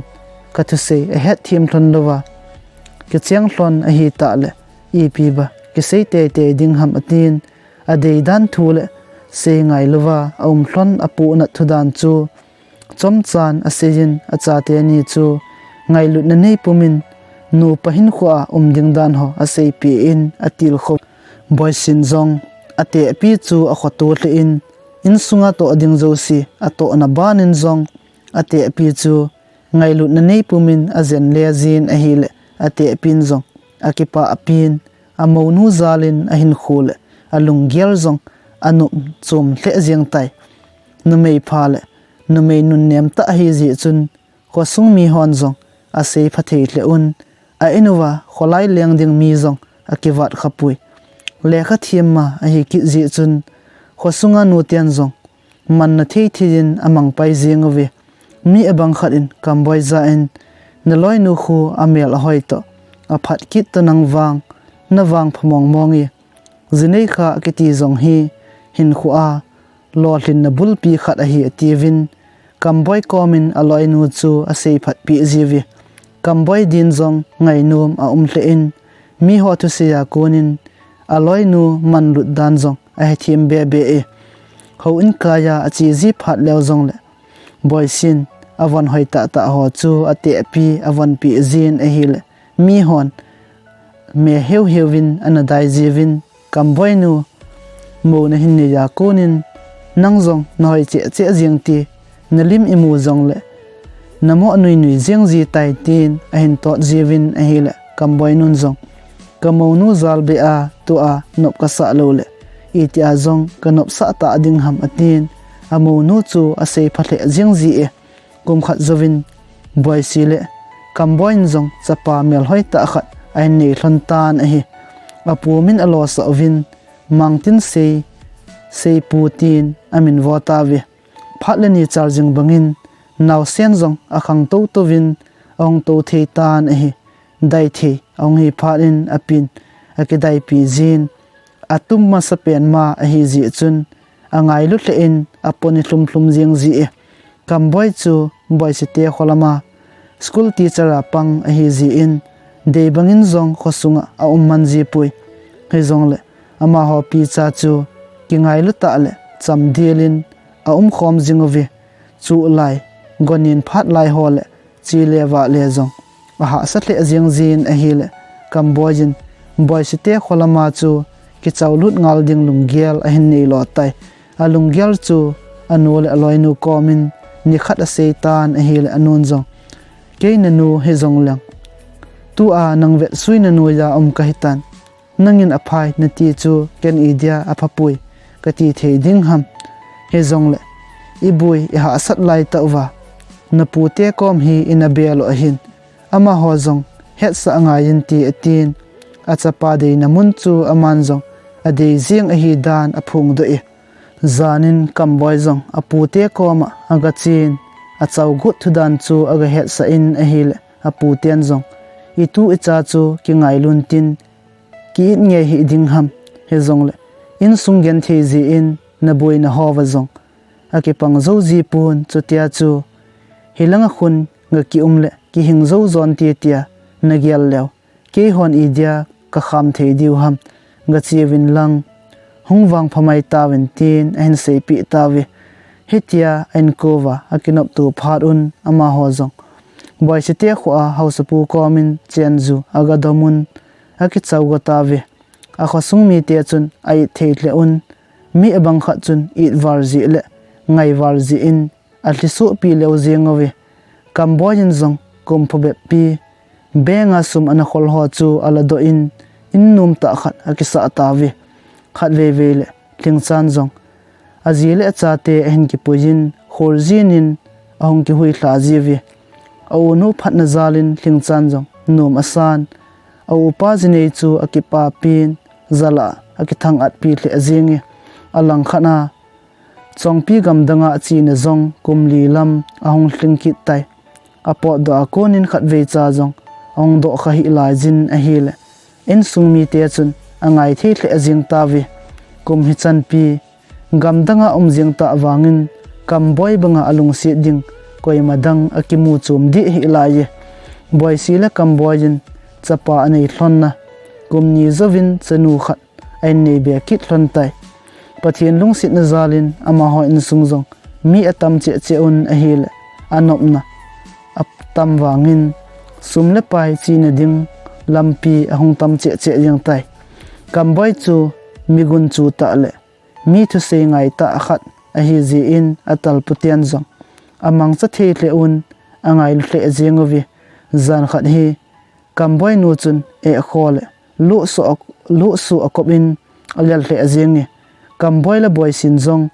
kathusei ahet them lhon louva, kicheng lhon ahi tah le ipi ba kisei teitei ding ham atin, adei dan thu le sei ngai louva aum lhon apohnat thu dan chu chomchan aseiyin achate ni chu ngailutna nei pumin nupa hinkhoa um ding dan ho aseipeh in atilkhou. Boisin jong atehpi chu akhoto lheh in, insunga toh ding jouse atohna banin jong atehpi chu ngailutna nei pumin ajen le jin ahile atehpin jong akipah pin, amounu jalin ahinkho le alunggel jong anop chom lheh jeng tai. Numei pha le numei nunnem tah ahi jeh chun khosung mihon jong asei pha thei lheh un, a in uva kholai leng ding mi jong akivat khapoi. Lekha them ma ahi kit jeh chun khosunga nuten jong manna thei thei in amang pai jeng uve. Mi abang khat in Kamboi jah in, naloinu khu amel ahoi toh aphat kit toh nang vang navang pha mong mong e. Jinei kha kiti jong hi hinkhoa lolhinna bulpi khat ahi atiuvin, Kamboi komin aloinu chu asei phat peh jiuve. Kamboi din jong ngainom aum lheh in, miho thusei a konin aloinu manlut dan jong ahethem bebe e. Houin kaiya ache ji phat leu jongle Boisin avon hoi tah tah ho chu atehpi avon peh jin ahile mihon me heu heuvin ana dai jiuvin, Kamboinu, mou nahin neiya konin nang jong nahoi cheh cheh jeng te, nalim imu jongle namo nui nui jeng ji tai, tin ahin tot jiuvin ahile Kamboinun jong, kamounu jal beh a tua nop kasah lou le itia jong kanopsah ta ding ham, atin amounu chu asei pha lheh jeng ji e. Kum khat jouvin Boisi le Kamboiin jong chapa melhoi tah khat ahin nei lhon tan ahi. Apu min alosah uvin, Mangtinsei, Seipu tin amin vo tauve. Phat le ni chal jing bangin naosen jong akhang tou touvin ahung tou thei tan ahi. Dai thei ahung hi phat in apin akidaipi jin, atum masapen ma ahi jeh chun angailu lheh in apon ilhum lhum jeng ji e. Kamboi chu Boisite kho lama school teacher a pang ahi jeh in dei bangin jong khosunga aum man ji poi. Hijongle amaho picha chu kingailu tah le chamdel in aum khom jing uve. Chuh lai, gonin phat lai ho le che le vah le jong ahahsa lheh jeng jin ahile Kamboiin Boisite kho lama chu kichaulut ngal ding lunggel ahin nei lo tai. Alunggel chu anu le aloinu komin nikhat asei tan ahile anun jong, kei nanu hijongleng tua nang vetsui nanu a um kahi tan. Nangin aphai nati chu ken idia aphapoi kati thei ding ham. Hijongle iboi ihahsat lai tah uva napute kom hi ina bel u ahin, amaho jong hetsah angai inte, atin achapa deina mun chu aman jong adei jeng ahi dan aphongdoh e. Janin Kamboi jong apute koma agachen, achaugut thudan chu agahetsah in ahile aputen jong, itu icha chu kingailun tin, ki-it ngei hih ding ham, hijongle insung genthei jeh in naboina hova jong akipang jou ji pon, chutia chu hilanga khun gakium le kihing jou jonte tia nagel leu keihon idia kakham thei diu ham, gache uvin lang hung vangpha mai tauvin, tin ahin seipeh tauve. Hitia a-inko uva akinopto phat un amaho jong Boisite khoa haosapu komin chenju agadomun akichau go tauve. Akhosung mite chun a-it thei lheh un, mi abang khat chun it val jeh le ngai val jeh in alhisohpi leu jeng uve. Kamboiin jong kum phabeppi bank a sum ana khol ho chu aladoh in, in nom tah khat akisah tauve. Khatvei vei le Lhingchan jong aji le achate ahin kipuiyin, kholjin in ahung kihuilha jiuve. A-unu phatna jalin Lhingchan jong nom asan, a-upa jinei chu akipapin, jal a akithang atpi lheh jenge. Alangkhat a Chongpi gamdanga chena jong kum li lam ahung lhing kit tai. Apotdoh a konin khatvei cha jong ahung dohkha hih laijin ahile insung mite chun angai thei lheh jeng tauve. Kum hichanpi gamdanga um jing tah vangin Kamboi banga alungset ding koima dang akimu chom dih hih laiye. Boisi le Kamboi in chapa anei lhonna kum ni jouvin chanu khat ahin nei be kit lhon tai. Pathen lungsetna jalin amaho insung jong mi atam cheh cheh un ahile anopna atam vangin sum le pai chena ding lampi ahung tam cheh cheh jeng tai. Kamboi chu mi gunchu tah le mi thusei ngai tah khat ahi jeh in atalpu ten jong amangcha thei lheh un angailu lheh jeng uve. Jan khat hi Kamboi nu chun eh kho le luhsuh a, luhsuh akop in alel lheh jenge. Kamboi le Boisin jong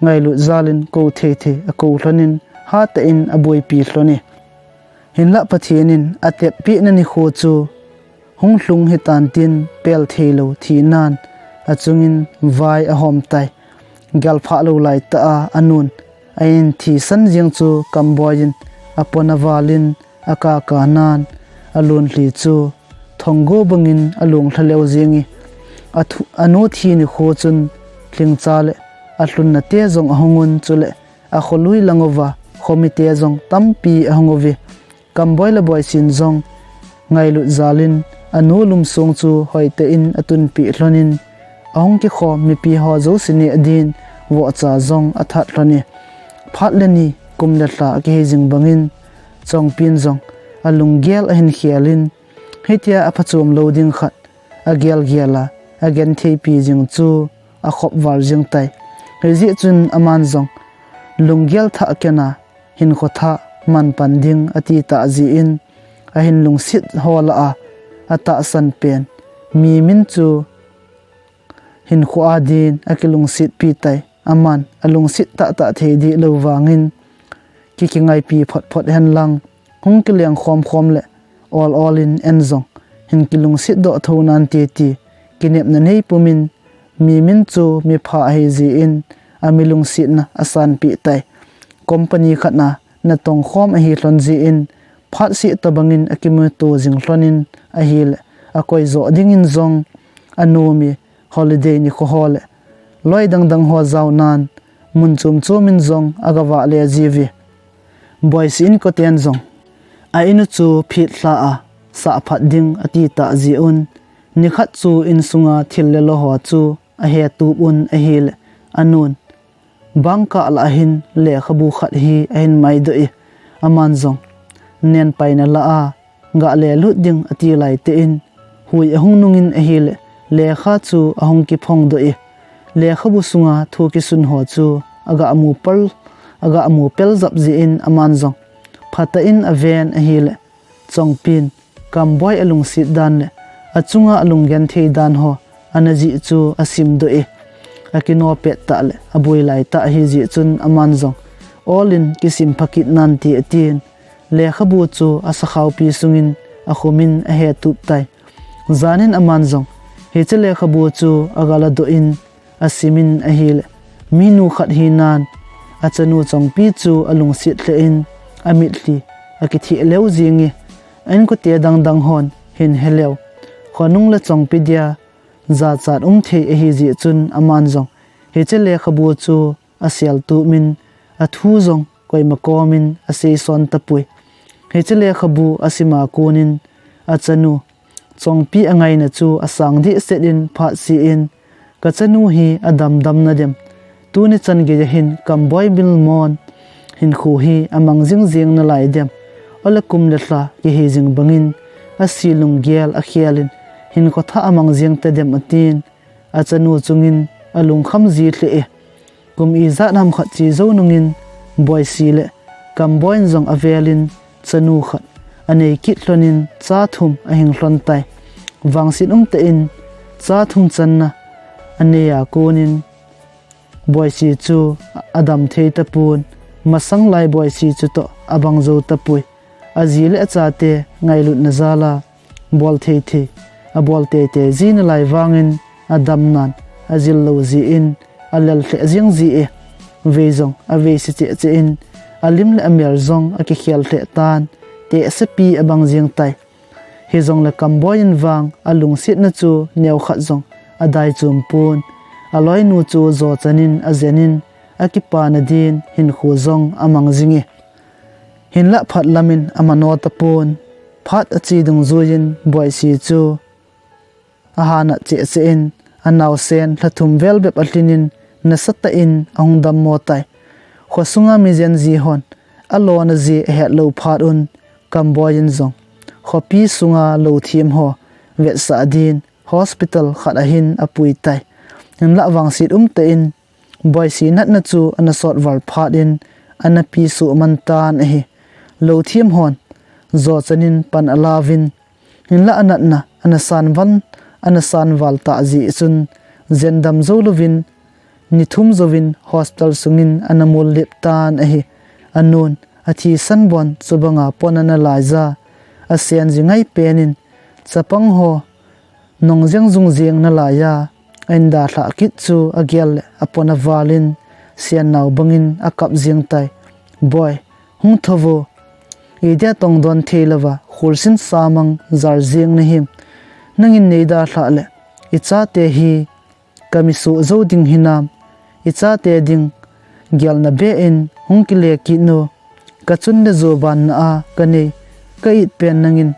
ngailut jalin kou thei thei akou lhonin hatah in abuaipi lhone. Hinlah Pathen in ateppehna nikho chu hung lhung hitan tin pel theilou thinan achungin vai ahom tai. Gelphah lou laitah a anun ahin thisan jeng chu Kamboi in apon avalin akaka nan alunlhi chu thonggo bangin alung lhaleu jenge. Athu-, anu thi nikho chun lhingcha le alhunna te jong ahung un chule akholui lang uva khomite jong tampi ahung uve. Kamboi le Boisin jong ngailut jalin anu lumsong chu hoitah in atunpeh lhonin ahung kikhom mipi ho jouse neh din vohcha jong athat lhone. Phat le ni kum le lha akihei jing bangin Chongpin jong alunggel ahin khelin hitia aphachom lou ding khat agel gel a agentheipi jing chu akhop val jeng tai. Hijeh chun aman jong lunggel thah kena hinkho thah manpan ding ati tah jeh in ahin lungset ho lah a atahsan pen mi min chu hinkho a din akilungsetpi tai. Aman alungset tahtah thei dih lou vangin kikingaipi phot phot henlang hung kileng khom khom le ol ol in en jong hin kilungset doh tho nante ti kinepna nei pumin mi min chu mipha ahi jeh in ami lungsetna asanpeh tai. Company khat a natong khom ahi lhon jeh in phat seh tobangin akimuto jing lhonin ahile akoi joh dingin jong anom e. Holiday nikho ho le loi dang dang ho jaonan mun chom chom in jong agavah le jiuve. Boisi inkoten jong a in u chu phet lha a sah phat ding ati tah jeh un nikhat chu insunga thil le lo ho chu ahetup un ahile anun bangkah lah a hin lekhabu khat hi ahin maidoh e. Aman jong nenpaina lah a gah lelut ding ati laitah in hui ahung nungin ahile lekha chu ahung kiphongdoh e. Lekhabu sunga thu kisun ho chu agah mu pel, agah mu pel jap jeh in aman jong phatah in aven ahile Chongpin Kamboi alungset dan le achunga alunggenthei dan ho ana jih chu asimdoh e. Akino pet tah le abuai lai tah ahi jeh chun aman jong ol in kisim pha kit nante atin lekhabu chu asakhaopi sungin akhumin ahetup tai. Janin aman jong hiche lekhabu chu agaladoh in asimin ahile minu khat hinan achanu Chongpi chu alungset lheh in amitlhi akitheh leu jenge. Inkote dang dang hon hin heleu khonung le Chongpi dia jachat um thei ahi jeh chun aman jong hiche lekhabu chu aseltup in athu jong koima komin aseison tapoi. Hiche lekhabu asima konin achanu Chongpi angaina chu asang dehset in phat seh in kachanu hi adam dam nadem, tuni chan geiya hin Kamboi bilmon hinkho hi amang jing jing nalai dem, ole kum le lha kihei jing bangin ase lunggel akhel in hinkho thah amang jing tadem atin achanu chungin alungkham ji lheh e. Kum ijat ham khat che jou nungin Boisi le Kamboi in jong avelin chanu khat anei kit lhonin cha thum ahing lhon tai. Vangset umtah in cha thum channa anei a konin Boisi chu adam thei tapon, masang lai Boisi chutoh abang jou tapoi. Aji le achate ngailutna jal a bol thei thei abol tei tei ji nalai vangin adamnan ajil lou jeh in alel lheh jeng ji e. Vei jong aveise cheh cheh in alim le amel jong akikhel lheh tan, tehsepi abang jeng tai. Hijongle Kamboi in vang alungsetna chu neokhat jong adai chom pon, aloinu chu jochan in ajen in, akipana din hinkho jong amang jing e. Hinlah phat lam in amano tapon, phat ache dungjuiyin Boisi chu ahanat cheh cheh in, anaosen lha thum vel bep alhin in, nasatah in ahung dammo tai. Khosunga mi jenji hon alona ji ahet lou phat un, Kamboi in jong khopi sunga lou thiem ho vetsah din hospital khat ahin apui tai. Hinlah vangset umtah in Boisi natna chu ana sot val phat in ana pi suh man tan ahi. Lou thiem hon jochan in pan alauvin, hinlah anatna ana san val, ana san val tah jeh chun jen dam jou louvin, ni thum jouvin hospital sungin ana mul lip tan ahi. Anun athisan bon chubanga pon ana laija, asen ji ngai pen in, chapang ho nong jeng jung jeng nalaiya a-in dalhah kit chu agel le apon aval in, sian nau bangin akap jeng tai. Boi, hung tho vo. Idia tong don thei louva, khulsin samang jar jeng nahim. Nangin nei dalhah le, ichate hi kami suh jou ding hinam. Ichate ding gelna be in hung kile kit nu. Kachun le jobanna a kanei, ka it pen nangin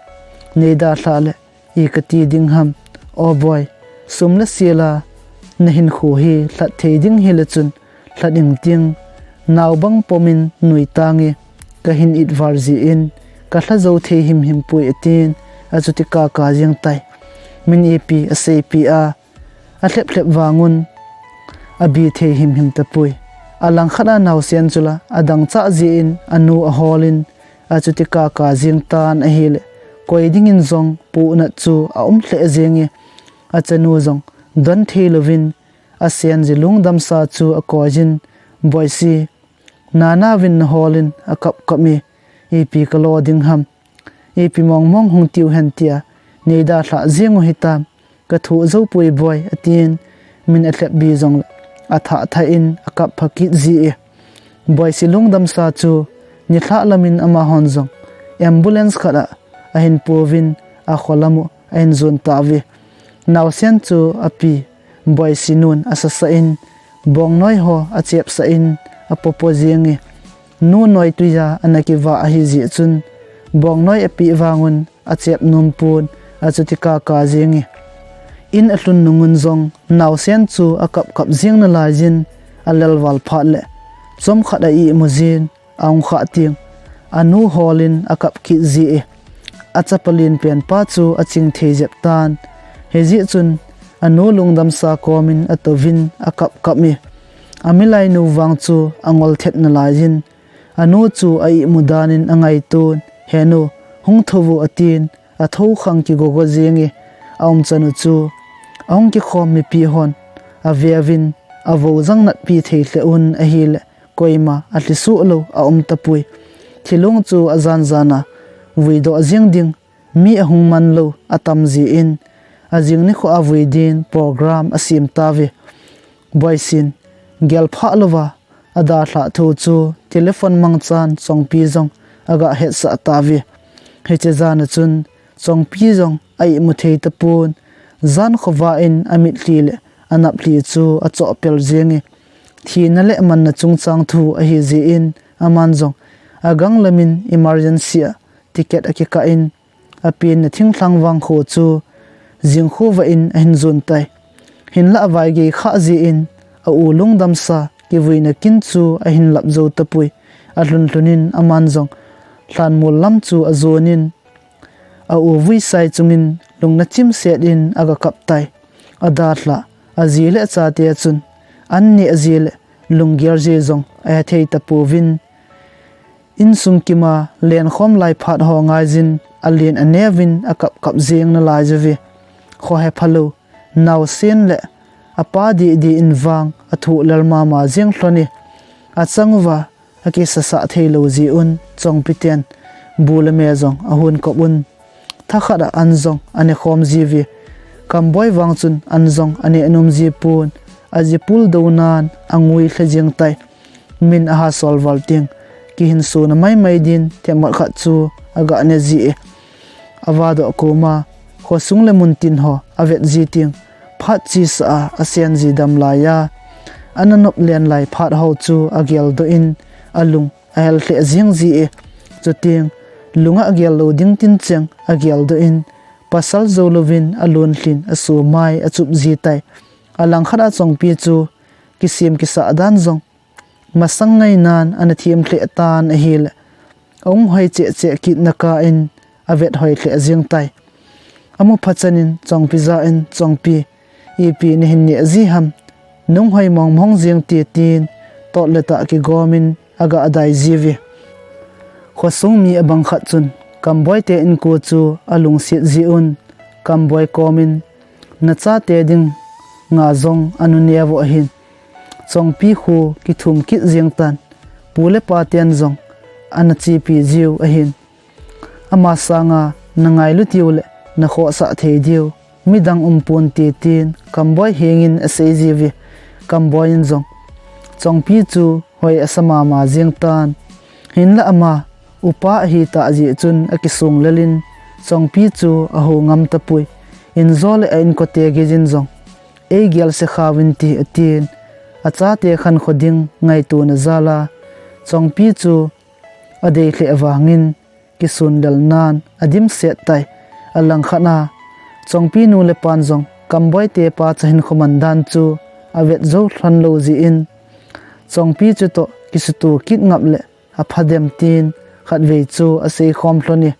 nei dalhah le, i kati ding ham. O boi, sum le sila nahinkho hi lhat thei ding hile chun lhat ing ting. Nau bang pom in nui tange, kahin it val jin, kalha jou thei himhim poi atin, achuti kaka jeng tai. Min ipi aseipi a, alhep lhep vangun abi thei himhim tapoi. Alangkhat a naosen chu la adang chah jin anu ahol in, achuti kaka jeng tan ahile, koi dingin jong punat chu aum lheh jeng e. Achanu jong don thei louvin, asen ji lungdamsa chu akoi jin, Boisi, nana vin nahol in akap kap e, ipi kalo ding ham. Ipi mong mong hung tiu hen tia nei dalhah jeng u hitam, kathu jou poi boi, atin, min alhep bi jongle athah thah in akap pha kit ji e. Boisi lungdamsa chu nilhah lam in amahon jong ambulance khat a ahin pouvin, akho lam u ahin jon tauve. Naosen chu api Boisi nun asasah in, bongnoi ho achepsah in apopo jeng e. Nu noi tuija ana kivah ahi jeh chun, bongnoi apeh vangun achep nom pon, achuti kaka jeng e. In alhun nungun jong naosen chu akap kap jeng nalaiyin, alel val phat le chomkhat a-ihmu jin, ahung khah teng, anu hol in akap kit ji e. Achapa lenpen pa chu aching thei jep tan. Hijeh chun anu lungdamsa kom in atouvin akap kap e. Amilainu vang chu angol thet nalaiyin, anu chu a-ihmu dan in angaiton, He nu, hung tho vo, atin, atho khang kigogo jeng e. Aumchan u chu ahung kikhom mipi hon aveuvin, avou jang natpi thei lheh un ahile, koima alhi suh lou aum tapoi. Thilong chu ajan jan a vuidoh jeng ding mi ahung man lou atam jin, ajing nikho a vui din program asem tauve. Boisin gelphah louva adalhah thu chu telephone mangchan Chongpi jong aga hetsah tauve. Hiche jan a chun Chongpi jong a-ihmu thei tapon, jan khovah in amitlhi le anaplhi chu achoh pel jeng e. Thina le manna chungchang thu ahi jeh in, aman jong agang lam in emergency a ticket akikah in, apenna thinglhang vangkho chu jingkhovah in ahin jon tai. Hinlah avaigei khah jeh in, a-u lungdamsa kivuina kin chu ahin lap jou tapoi. Alhun lhun in aman jong lhanmol lam chu ajon in, a-u vuisai chungin lungna chimset in aga kap tai. Adalhah aji le achate chun an neh ji le lunggel ji jong ahe thei tapouvin, insung kima lenkhom lai phat ho ngaiyin alen aneuvin akap kap jeng nalai jouve. Khohe phalou naosen le apa didi in vang athoh lel mama jeng lhon e. Achang uva akisasah theilou jeh un Chongpi ten bu le me jong ahon kop un. Thakhat a an jong anekhom jiuve. Kamboi vang chun an jong aneh nom jipon, aji puldou nan angui lhe jeng tai. Min aha sol val teng, kihinsona maimai din themkhat khat chu aga ne ji e. Avadoh koma khosung le muntin ho avet ji teng, Phat chesa a asen ji dam laiya, ana nop len lai phat ho chu ageldoh in, alung ahel lheh jing ji e. Chuteng, lunga agel lou ding tin cheng ageldoh in, pasal jou louvin alun lhin asumai achup ji tai. Alangkhat a Chongpi chu kisem kisah dan jong masang ngainan ana them lheh tan ahile, aung hoi cheh cheh kit naka in avet hoi lheh jing tai. Amu phat chan in Chongpi ja in, "Chongpi, ipi nahin neh ji ham? Nung hoi mong mong jing," ti tin, tot le tah kigom in aga dai ji uve. Khosung mi abang khat chun Kamboi te inko chu alungset ji un, Kamboi kom in, "Nachate ding nga jong anu neo ahin, Chongpi khu kithum kit jing tan, pu le pa ten jong ana chepi jiu ahin. Ama sanga nangailut uleh nakhohsah thei diu midang umpon," ti tin Kamboi hengin asei ji uve. Kamboi in jong Chongpi chu hoi asa mama jing tan. Hinlah ama upa ahi tah jeh chun akisung lel in Chongpi chu aho ngam tapoi. Injo le a inkote gei in jong, "Eigel se kha uvin te," atin, achate khankho ding ngaito na jal a Chongpi chu adei lheh vangin kisun lel nan adimset tai. Alangkhat a Chongpi nu le pan jong Kamboi te pa cha hinkho man dan chu avet jou lhon lou jeh in, Chongpi chu toh kisuto kit ngap le apha dem tin khatvei chu asei khom lhon e.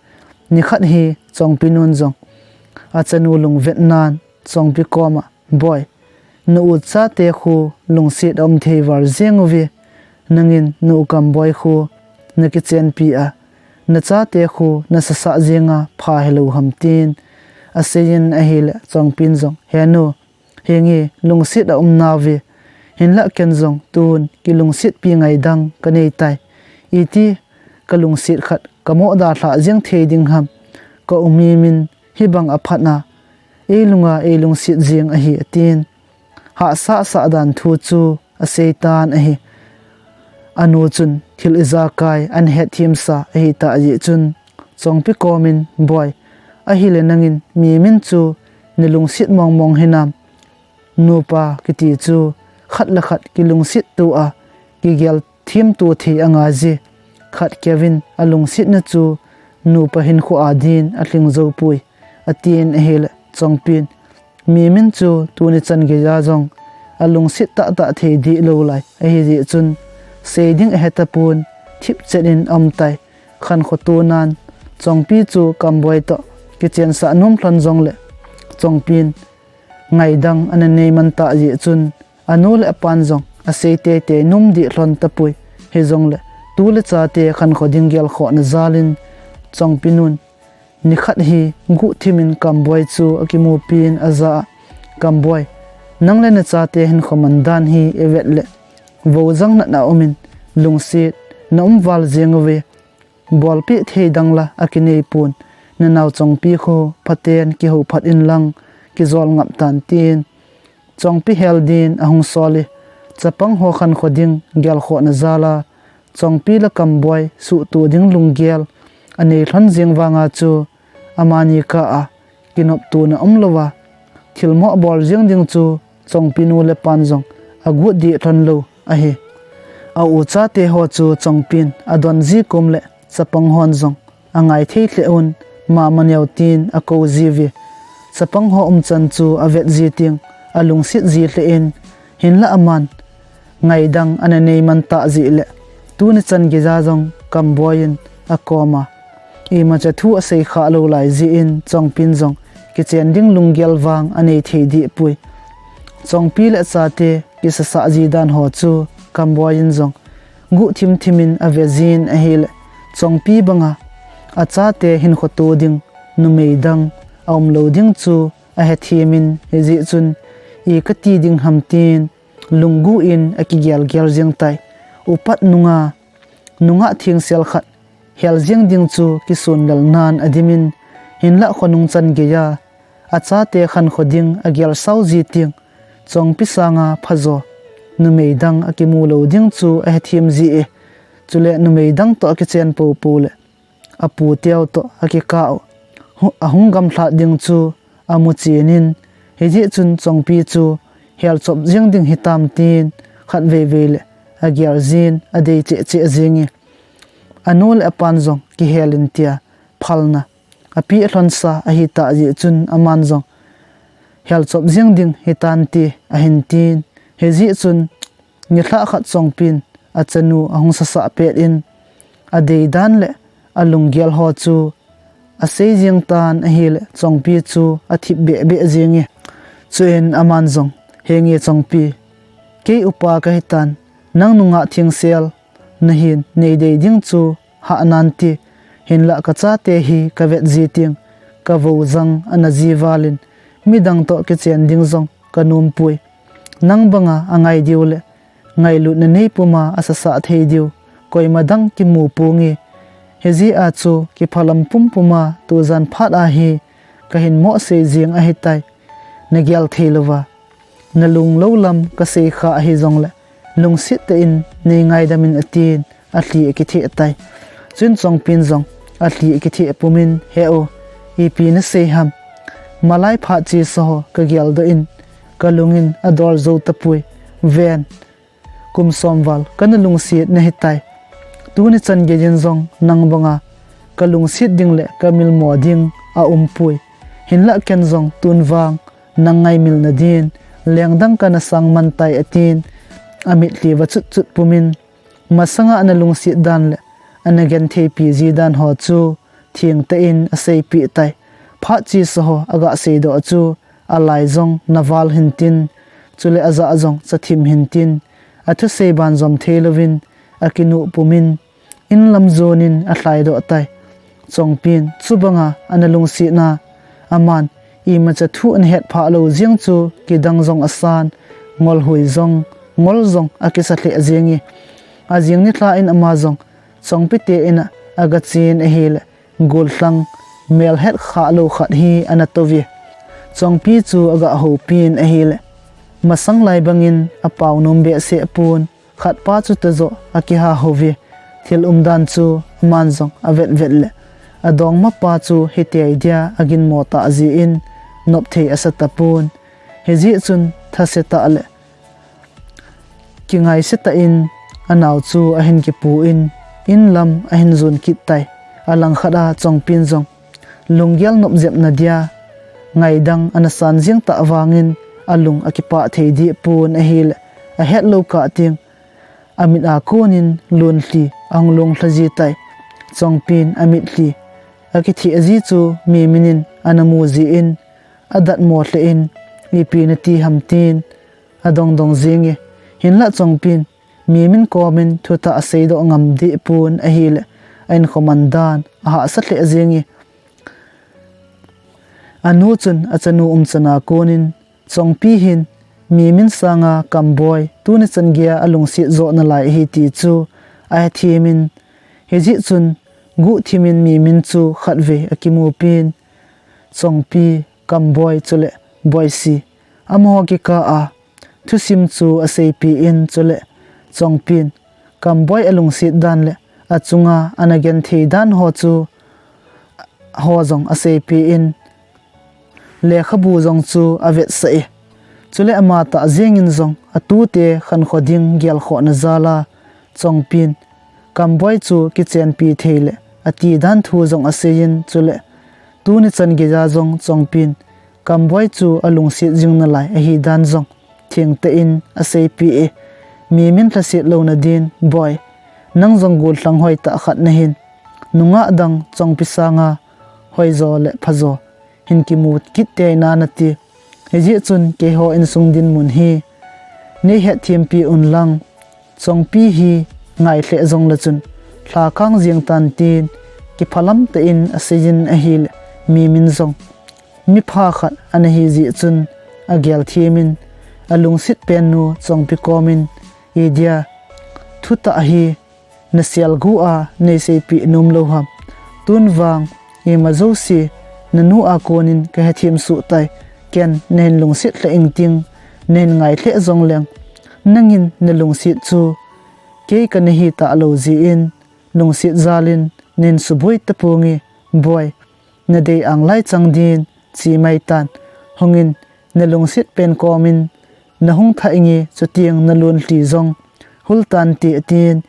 Nikhat hi Chongpi nun jong achanu lungvet nan Chongpi koma, "Boi, na u chate khu lungset aum thei val jeng uve. Nangin na u Kamboi khu nakichenpi a, nachate khu nasasah jeng a pha hilou ham?" tin asei in ahile, Chongpi in jong, "He nu, henge lungset aum nauve. Hinlah ken jong tun kilungsetpi ngaidang kanei tai. Iti kalungset khat kamoh dalhah jeng thei ding ham? Ka u Mim in hibang aphat a eilunga eilungset jeng ahi," atin. Hahsa sah dan thu chu asei tan ahi. Anu chun thil ijakai ana hetthem sa ahi tah jeh chun Chongpi kom in, "Boi, ahile nangin Mim in chu nalungset mong mong hinam? Nupa kiti chu khat le khat kilungset to a kigel them to thei angai je. Khat keu in alungsetna chu nupa hinkho a din alhing jou poi," atin ahile, Chongpi in, "Mim in chu tuni chan geiya jong alungset tahtah thei deh lou lai ahi jeh chun sei ding ahe tapon, thipchet in aum tai." Khankho to nan Chongpi chu Kamboi toh kichensah nom lhon jongle, Chongpi in ngaidang ana nei man tah jeh chun, anu le apan jong asei teitei nom deh lhon tapoi. Hijongle, tu le chate khankho ding gelkhohna jal in, Chongpi nun nikhat hi guhthim in Kamboi chu akimupi in aja a, "Kamboi, nang le nachate hinkho man dan hi ivet le, vojang natna um in lungset na um val jeng uve. Bolpeh thei dang la akinei pon, nanao Chongpi khu phaten kihou phat in lang kijol ngap tan," tin Chongpi hel din ahung sol e. Chapang ho khankho ding gelkhohna jal a Chongpi le Kamboi suhto ding lunggel anei lhon jeng vanga chu amani kah a kinoptona umlouva thilmoh bol jeng ding chu Chongpi nu le pan jong agot deh lhon lou ahi. A u chate ho chu Chongpi in adon ji kum le chapang hon jong angai thei lheh un, "Mama neo," tin akou ji uve. Chapang ho umchan chu avet ji teng alungset ji lheh in, hinlah aman ngaidang ana nei man tah jeh le, tuni chan geiya jong Kamboi in akoma imacha thu asei khah lou lai jeh in Chongpi in jong kichen ding lunggel vang anei thei deh poi. Chongpi le achate kisasah ji dan ho chu Kamboi in jong guhthim thim in ave jin ahile, Chongpi banga achate hinkho to ding numei dang aum lou ding chu ahethem in, hijeh chun i kati ding ham tin, lungguh in akigel gel jeng tai. Upat nunga, nungah thengsel khat hel jeng ding chu kisun lel nan adim in, hinlah khonung chan geiya achate khankho ding agel sao ji teng, Chongpi sanga phajo numei dang akimu lou ding chu ahethem ji e. Chule numei dang toh akichen popo le apu teu toh akikah u hu-, ahung gamlhat ding chu amu chen in, Hijeh chun Chongpi chu hel chop jeng ding hitam tin khat veivei le agel jin adei cheh cheh jeng e. Anu le apan jong kihel in tia phalna api alhonsa ahitah jeh chun aman jong hel chop jeng ding hitan ti ahin tin. Hijeh chun nilhah khat Chongpin achanu ahung sasah pet in adei dan le alunggel ho chu asei jeng tan ahile Chongpi chu athip beh beh jeng e. Chuin aman jong, "Henge Chongpi, kei upa kahitan, nang nungah thingsel nahin nei dei ding chu hah nan ti, hinlah kachate hi kavet ji ting, kavou jang ana ji valin, midang toh kichen ding jong kanom pui. Nang banga angai diu le ngailutna nei puma asasah thei diu koima dang kimu ponge. Hijeh a chu kiphalam pumpuma tujan phat ahi kahin mohsei jeng ahitai. Nagel thei louva nalung lou lam kasei kha ahi jongle lungset tah in nei ngaidam in," atin alhi akitheh tai. Chuin Chongpin jong alhi akitheh pumin, "He u, ipi nasei ham? Malai phat chesa ho kagel doh in kalungin adol jou tapoi. Ven, kum som val kana lungset nahitai. Tuni chan geiyin jong nang banga kalungset ding le kamilmo ding aumpoi. Hinlah ken jong tun vang nang ngaimil nadin lengdang kana sang man tai," atin amitlhi va chut chut pumin, masanga ana lungset dan le ana gentheipi ji dan ho chu thengtah in aseipeh tai. Phat chesa ho aga seidoh chu alai jong naval hintin, chule ajah jong chathim hintin, athusei banjom thei louvin akinuh pumin, in lam jonin alhaidoh tai. Chongpin chubanga ana lungsetna aman imacha thu ana hetphah lou jeng chu kidang jong asan, ngolhui jong, ngol jong akisa lheh jeng e. Ajing nilhah in ama jong Chongpi te in'a agachen ahile, gollhang melhet khah lou khat hi ana touve. Chongpi chu aga houpin ahile, masang lai bangin apao nom behseh pon, khatpa chu tajoh akiha houve. Thil umdan chu aman jong avet vet le, adongmapa chu hitei dia aginmo tah jeh in nopthei asa tapon. Hijeh chun thase tah le kingaise tah in anao chu ahin kipu in, in lam ahin jon kit tai. Alangkhat a Chongpin jong lunggel nopjepna dia ngaidang ana san jeng tah vangin alung akipah thei deh pon ahile, ahet lou kah teng amit a konin lonlhi ahung longlha ji tai. Chongpin amitlhi akitheh ji chu Mimin in ana mu jeh in adatmo lheh in, ipi nati ham tin adong dong jeng e. Hinlah Chongpin Mimin komin thutah aseidoh ngam deh pon ahile, a-inkho man dan ahahsa lheh jeng e. Anu chun achanu umchan a konin, Chongpi hin Mimin sanga Kamboi tuni chan geija alungset joh nalai ahi ti chu ahethem in, hijeh chun guhthim in Mimin chu khatvei akimupin, Chongpi, Kamboi chule Boisi, amaho kikah a thusim chu aseipeh in, chule Chongpin Kamboi alungset dan le achunga ana genthei dan ho chu, ho jong aseipeh in, lekhabu jong chu avetsah e. Chule amatah jengin jong atute khankho ding gelkhohna jal a Chongpin Kamboi chu kichenpi thei le ati dan thu jong aseiyin, chule tuni chan geija jong Chongpin Kamboi chu alungset jing nalai ahi dan jong thengtah in aseipeh e. Mimin lhaset louna din, Boi, nang jong gollhang hoitah khat nahin, nungah dang Chongpi sanga hoijo le phajo hin kimu kit tei nati. Hijeh chun keiho insung dinmun hi nei hetthem pi unlang, Chongpi hi ngai lheh jongle chun lhakang jeng tan tin kiphalam tah in aseiyin ahile, Mimin jong mipha khat ana hi jeh chun agel them in, alungset pennu Chongpi komin, Idia, thutah hi naselguh a neiseipeh nom lou ham? Tun vang ima jouse nanu a konin kahethem soh tai. Ken nahin lungset lheh ingting, nahin ngai lheh jongleng, nangin nalungset chu kei kana hi talou jeh in, lungset jal in nahin suboi taponge, Boi. Nadei anglai chang din che mai tan. Hungin, nalungset pen komin nahung thah inge, chuteng nalun lhi jong hul tante, atin.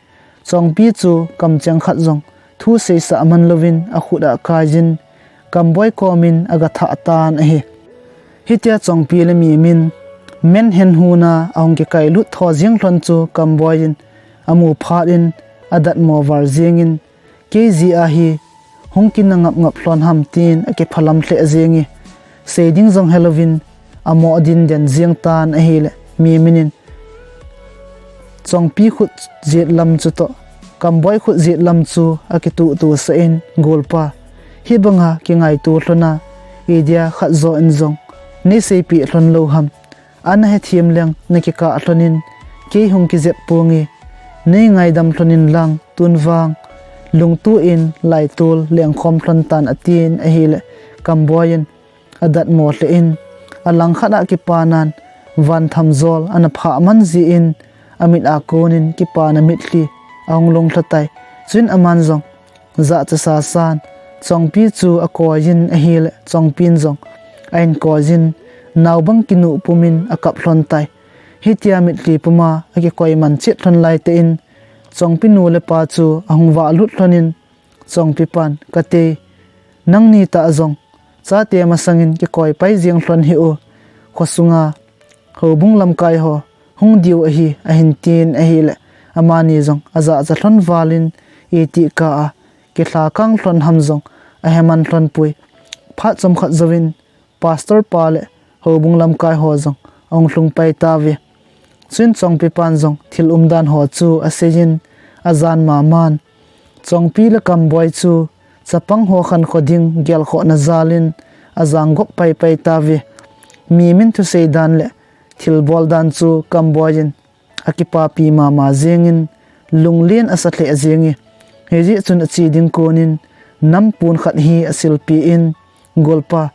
Chongpi chu kamcheng khat jong thu seisah man louvin akhut a akaijin Kamboi komin agathah tan ahi. Hitia Chongpi le Mimin menhen huna ahung kikailut tho jeng lhon chu Kamboi in amu phat in adatmo val jengin, kei jeh a hi hung kina ngap ngap lhon ham, tin akiphalam lheh jenge. Seiding jong helouvin amo din den jeng tan ahile, Mimin in Chongpi khut jetlam chutoh Kamboi khut jetlam chu akituh tuh sah in, Golpa, hibanga kingaito lhon a, idea khat joh in jong neiseipeh lhon lou ham? Ana hethem leng nakikah lhon in, kei hung kijep ponge, neingaidam lhon in lang, tun vang lungtuh in laitol lengkhom lhon tan, atin ahile, Kamboi in adatmo lheh in, alangkhat a kipanan van thamjol ana phah man jeh in, amit a konin kipana mitlhi ahung long lha tai. Chuin aman jong jahcha sasan Chongpi chu akoijin ahile, Chongpin jong ahin koijin, naobang kinuh pumin akap lhon tai. Hitia mitlhi puma akikoi man chet lhon laitah in, Chongpi nu le pa chu ahung vahlut lhon in, Chongpi pan, Katei, nangni tah jong chate masangin kikoi pai jeng lhon hih o. Khosunga houbung lamkai ho hung diu ahi, ahin tin ahile, amani jong ajahcha lhon valin, itih kah a kilhakang lhon ham jong aheman lhon poi. Phat chomkhat jouvin Pastor pa le houbung lamkai ho jong ahung lhung pai tauve. Chuin Chongpi pan jong thil umdan ho chu aseijin, ajan maman Chongpi le Kamboi chu chapang ho khankho ding gelkhohna jalin ajang gop pai pai tauve. Mimin thusei dan le thilbol dan chu Kamboi in akipapi mama jengin, lunglen asa lheh jenge. Hijeh chun ache ding konin nampon khat hi asilpeh in, Golpa,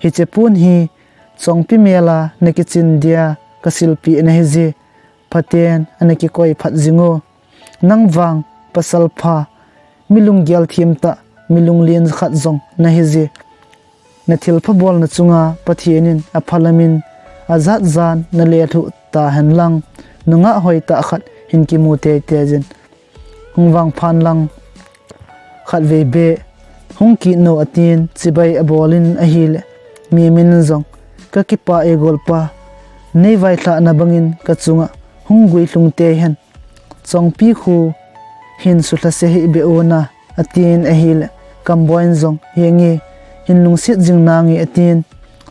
hiche pon hi Chongpi mel a nakichin dia kasilpeh na hije, phaten ana kikoi phat jing o. Nang vang pasal pha, mi lunggel them tah, mi lunglen khat jong nahije. Nathilpha bolna chunga Pathen in aphalam in ajat jan nalethuh tahen lang, nungah hoitah khat hin kimu teitei jin. Hung vangphan lang khatvei beh hung kit o, atin chibai abolin ahile, Mimin in jong, Kakipah e Golpa, nei vailhahna bangin kachunga hung guilhung tei hen. Chongpi khu hin sulha se hih beh o na, atin ahile, Kamboi in jong, Henge, hin lungset jing nange, atin.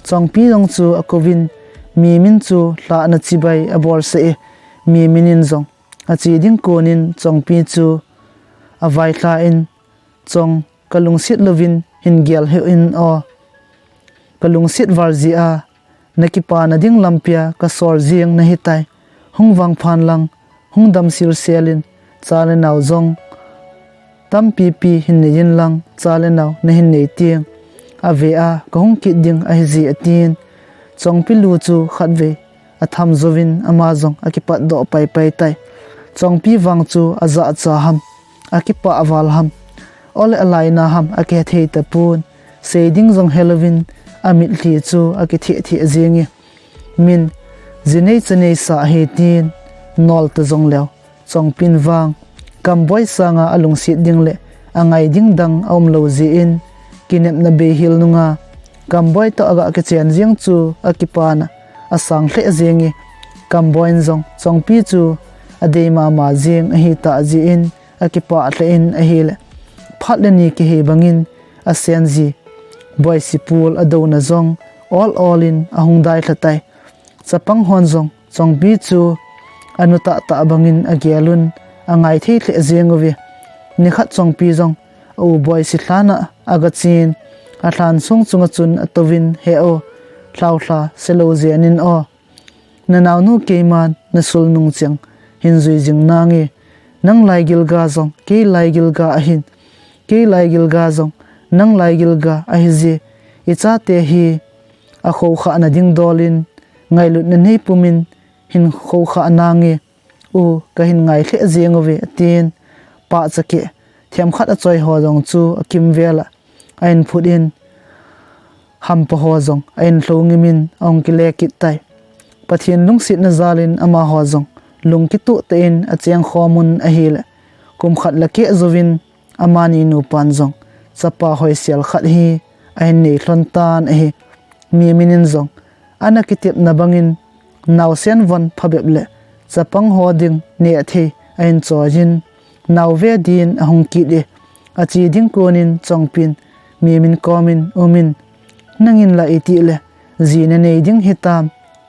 Chongpi jong chu akouvin, Mimin chu lhahna chibai abolsah e. Mimin in jong ache ding konin Chongpi chu availhah in, Chong, kalungset louvin hin gel hih in o. Kalungset val jeh a nakipana ding lampia kasol jeng nahitai. Hung vangphan lang, hung damsel selin, cha le nao jong tampipi hin nei in lang, cha le nao nahin nei teng aveh a kahung kit ding ahije, atin. Chongpi lu chu khatvei atham jouvin ama jong akipatdoh paipai tai. Chongpi vang chu ajahcha ham, akipah val ham, ole alaina ham akihethei tapon, seiding jong helouvin amitlhi chu akitheh theh jenge. Min, jinei chanei sa ahi, tin nolta jongleu, Chongpin vang Kamboi sanga alungset ding le angai ding dang aumlou jeh in, kinepna beihel nunga Kamboi toh aga kichen jeng chu akipana asang lheh jenge. Kamboi in jong Chongpi chu adei mama jeng ahitah jeh in akipah lheh in ahile, phat le ni kihei bangin asenji Boisi pol adouna jong ol ol in ahung dailha tai. Chapang hon jong Chongpi chu anu tahtah bangin agelun, angaithei lheh jeng uve. Nikhat Chongpi jong a-u Boisi lhan a agachen, alhan song chunga chun atouvin, He o, lhaolha selou jenin o, nanaonu keiman nasul nung cheng hin jui jing nange. Nang laigilga jong kei laigilga ahin, kei laigilga jong nang laigilga ahije. Ichate hi akhoukhahna ding dolin, ngailutna nei pumin hin khoukhah nange. U, kahin ngai lheh jeng uve, atin. Pahcha keh themkhat achoi ho jong chu akimvel a ahin phut in, hampa ho jong a inlhou ngimin ahung kile kit tai. Pathen lungsetna jalin amaho jong lung kitoh tah in acheng khomun ahile, kum khat le keh jouvin amani nupan jong chapa hoisel khat hi ahin nei lhon tan ahi. Mimin in jong ana kitepna bangin naosen von phabep le chapang ho ding neh thei ahin choiyin, nao ve din ahung kit e. Ache ding konin Chongpin Mimin komin, Umin, nangin la itih le ji nanei ding hitam,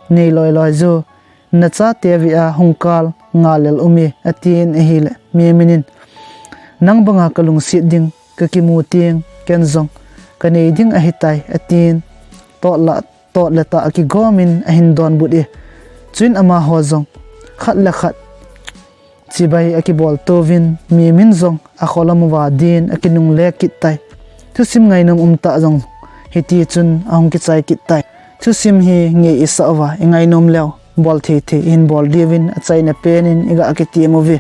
nei loi loi jo, nachate vea hung kal ngal lel um e, atin ahile, Mimin in, nang banga kalungset ding kakimu teng ken jong kanei ding ahitai, atin, tot la, tot le tah akigomin ahin donbut e. Chuin amaho jong khat le khat chibai akibol touvin, Mimin jong akholam uva din akinungle kit tai. Thusim ngainom umtah jong hiti chun ahung kichai kit tai. Thusim hi ngei isah uva ingainom leu bol thei thei ihin bol diuvin achaina penin iga kitem uve.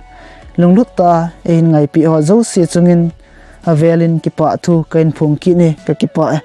Lunglut tah a eihin ngaipeh ho jouse chungin avelin kipah thu kahin phong kit e, kakipah e.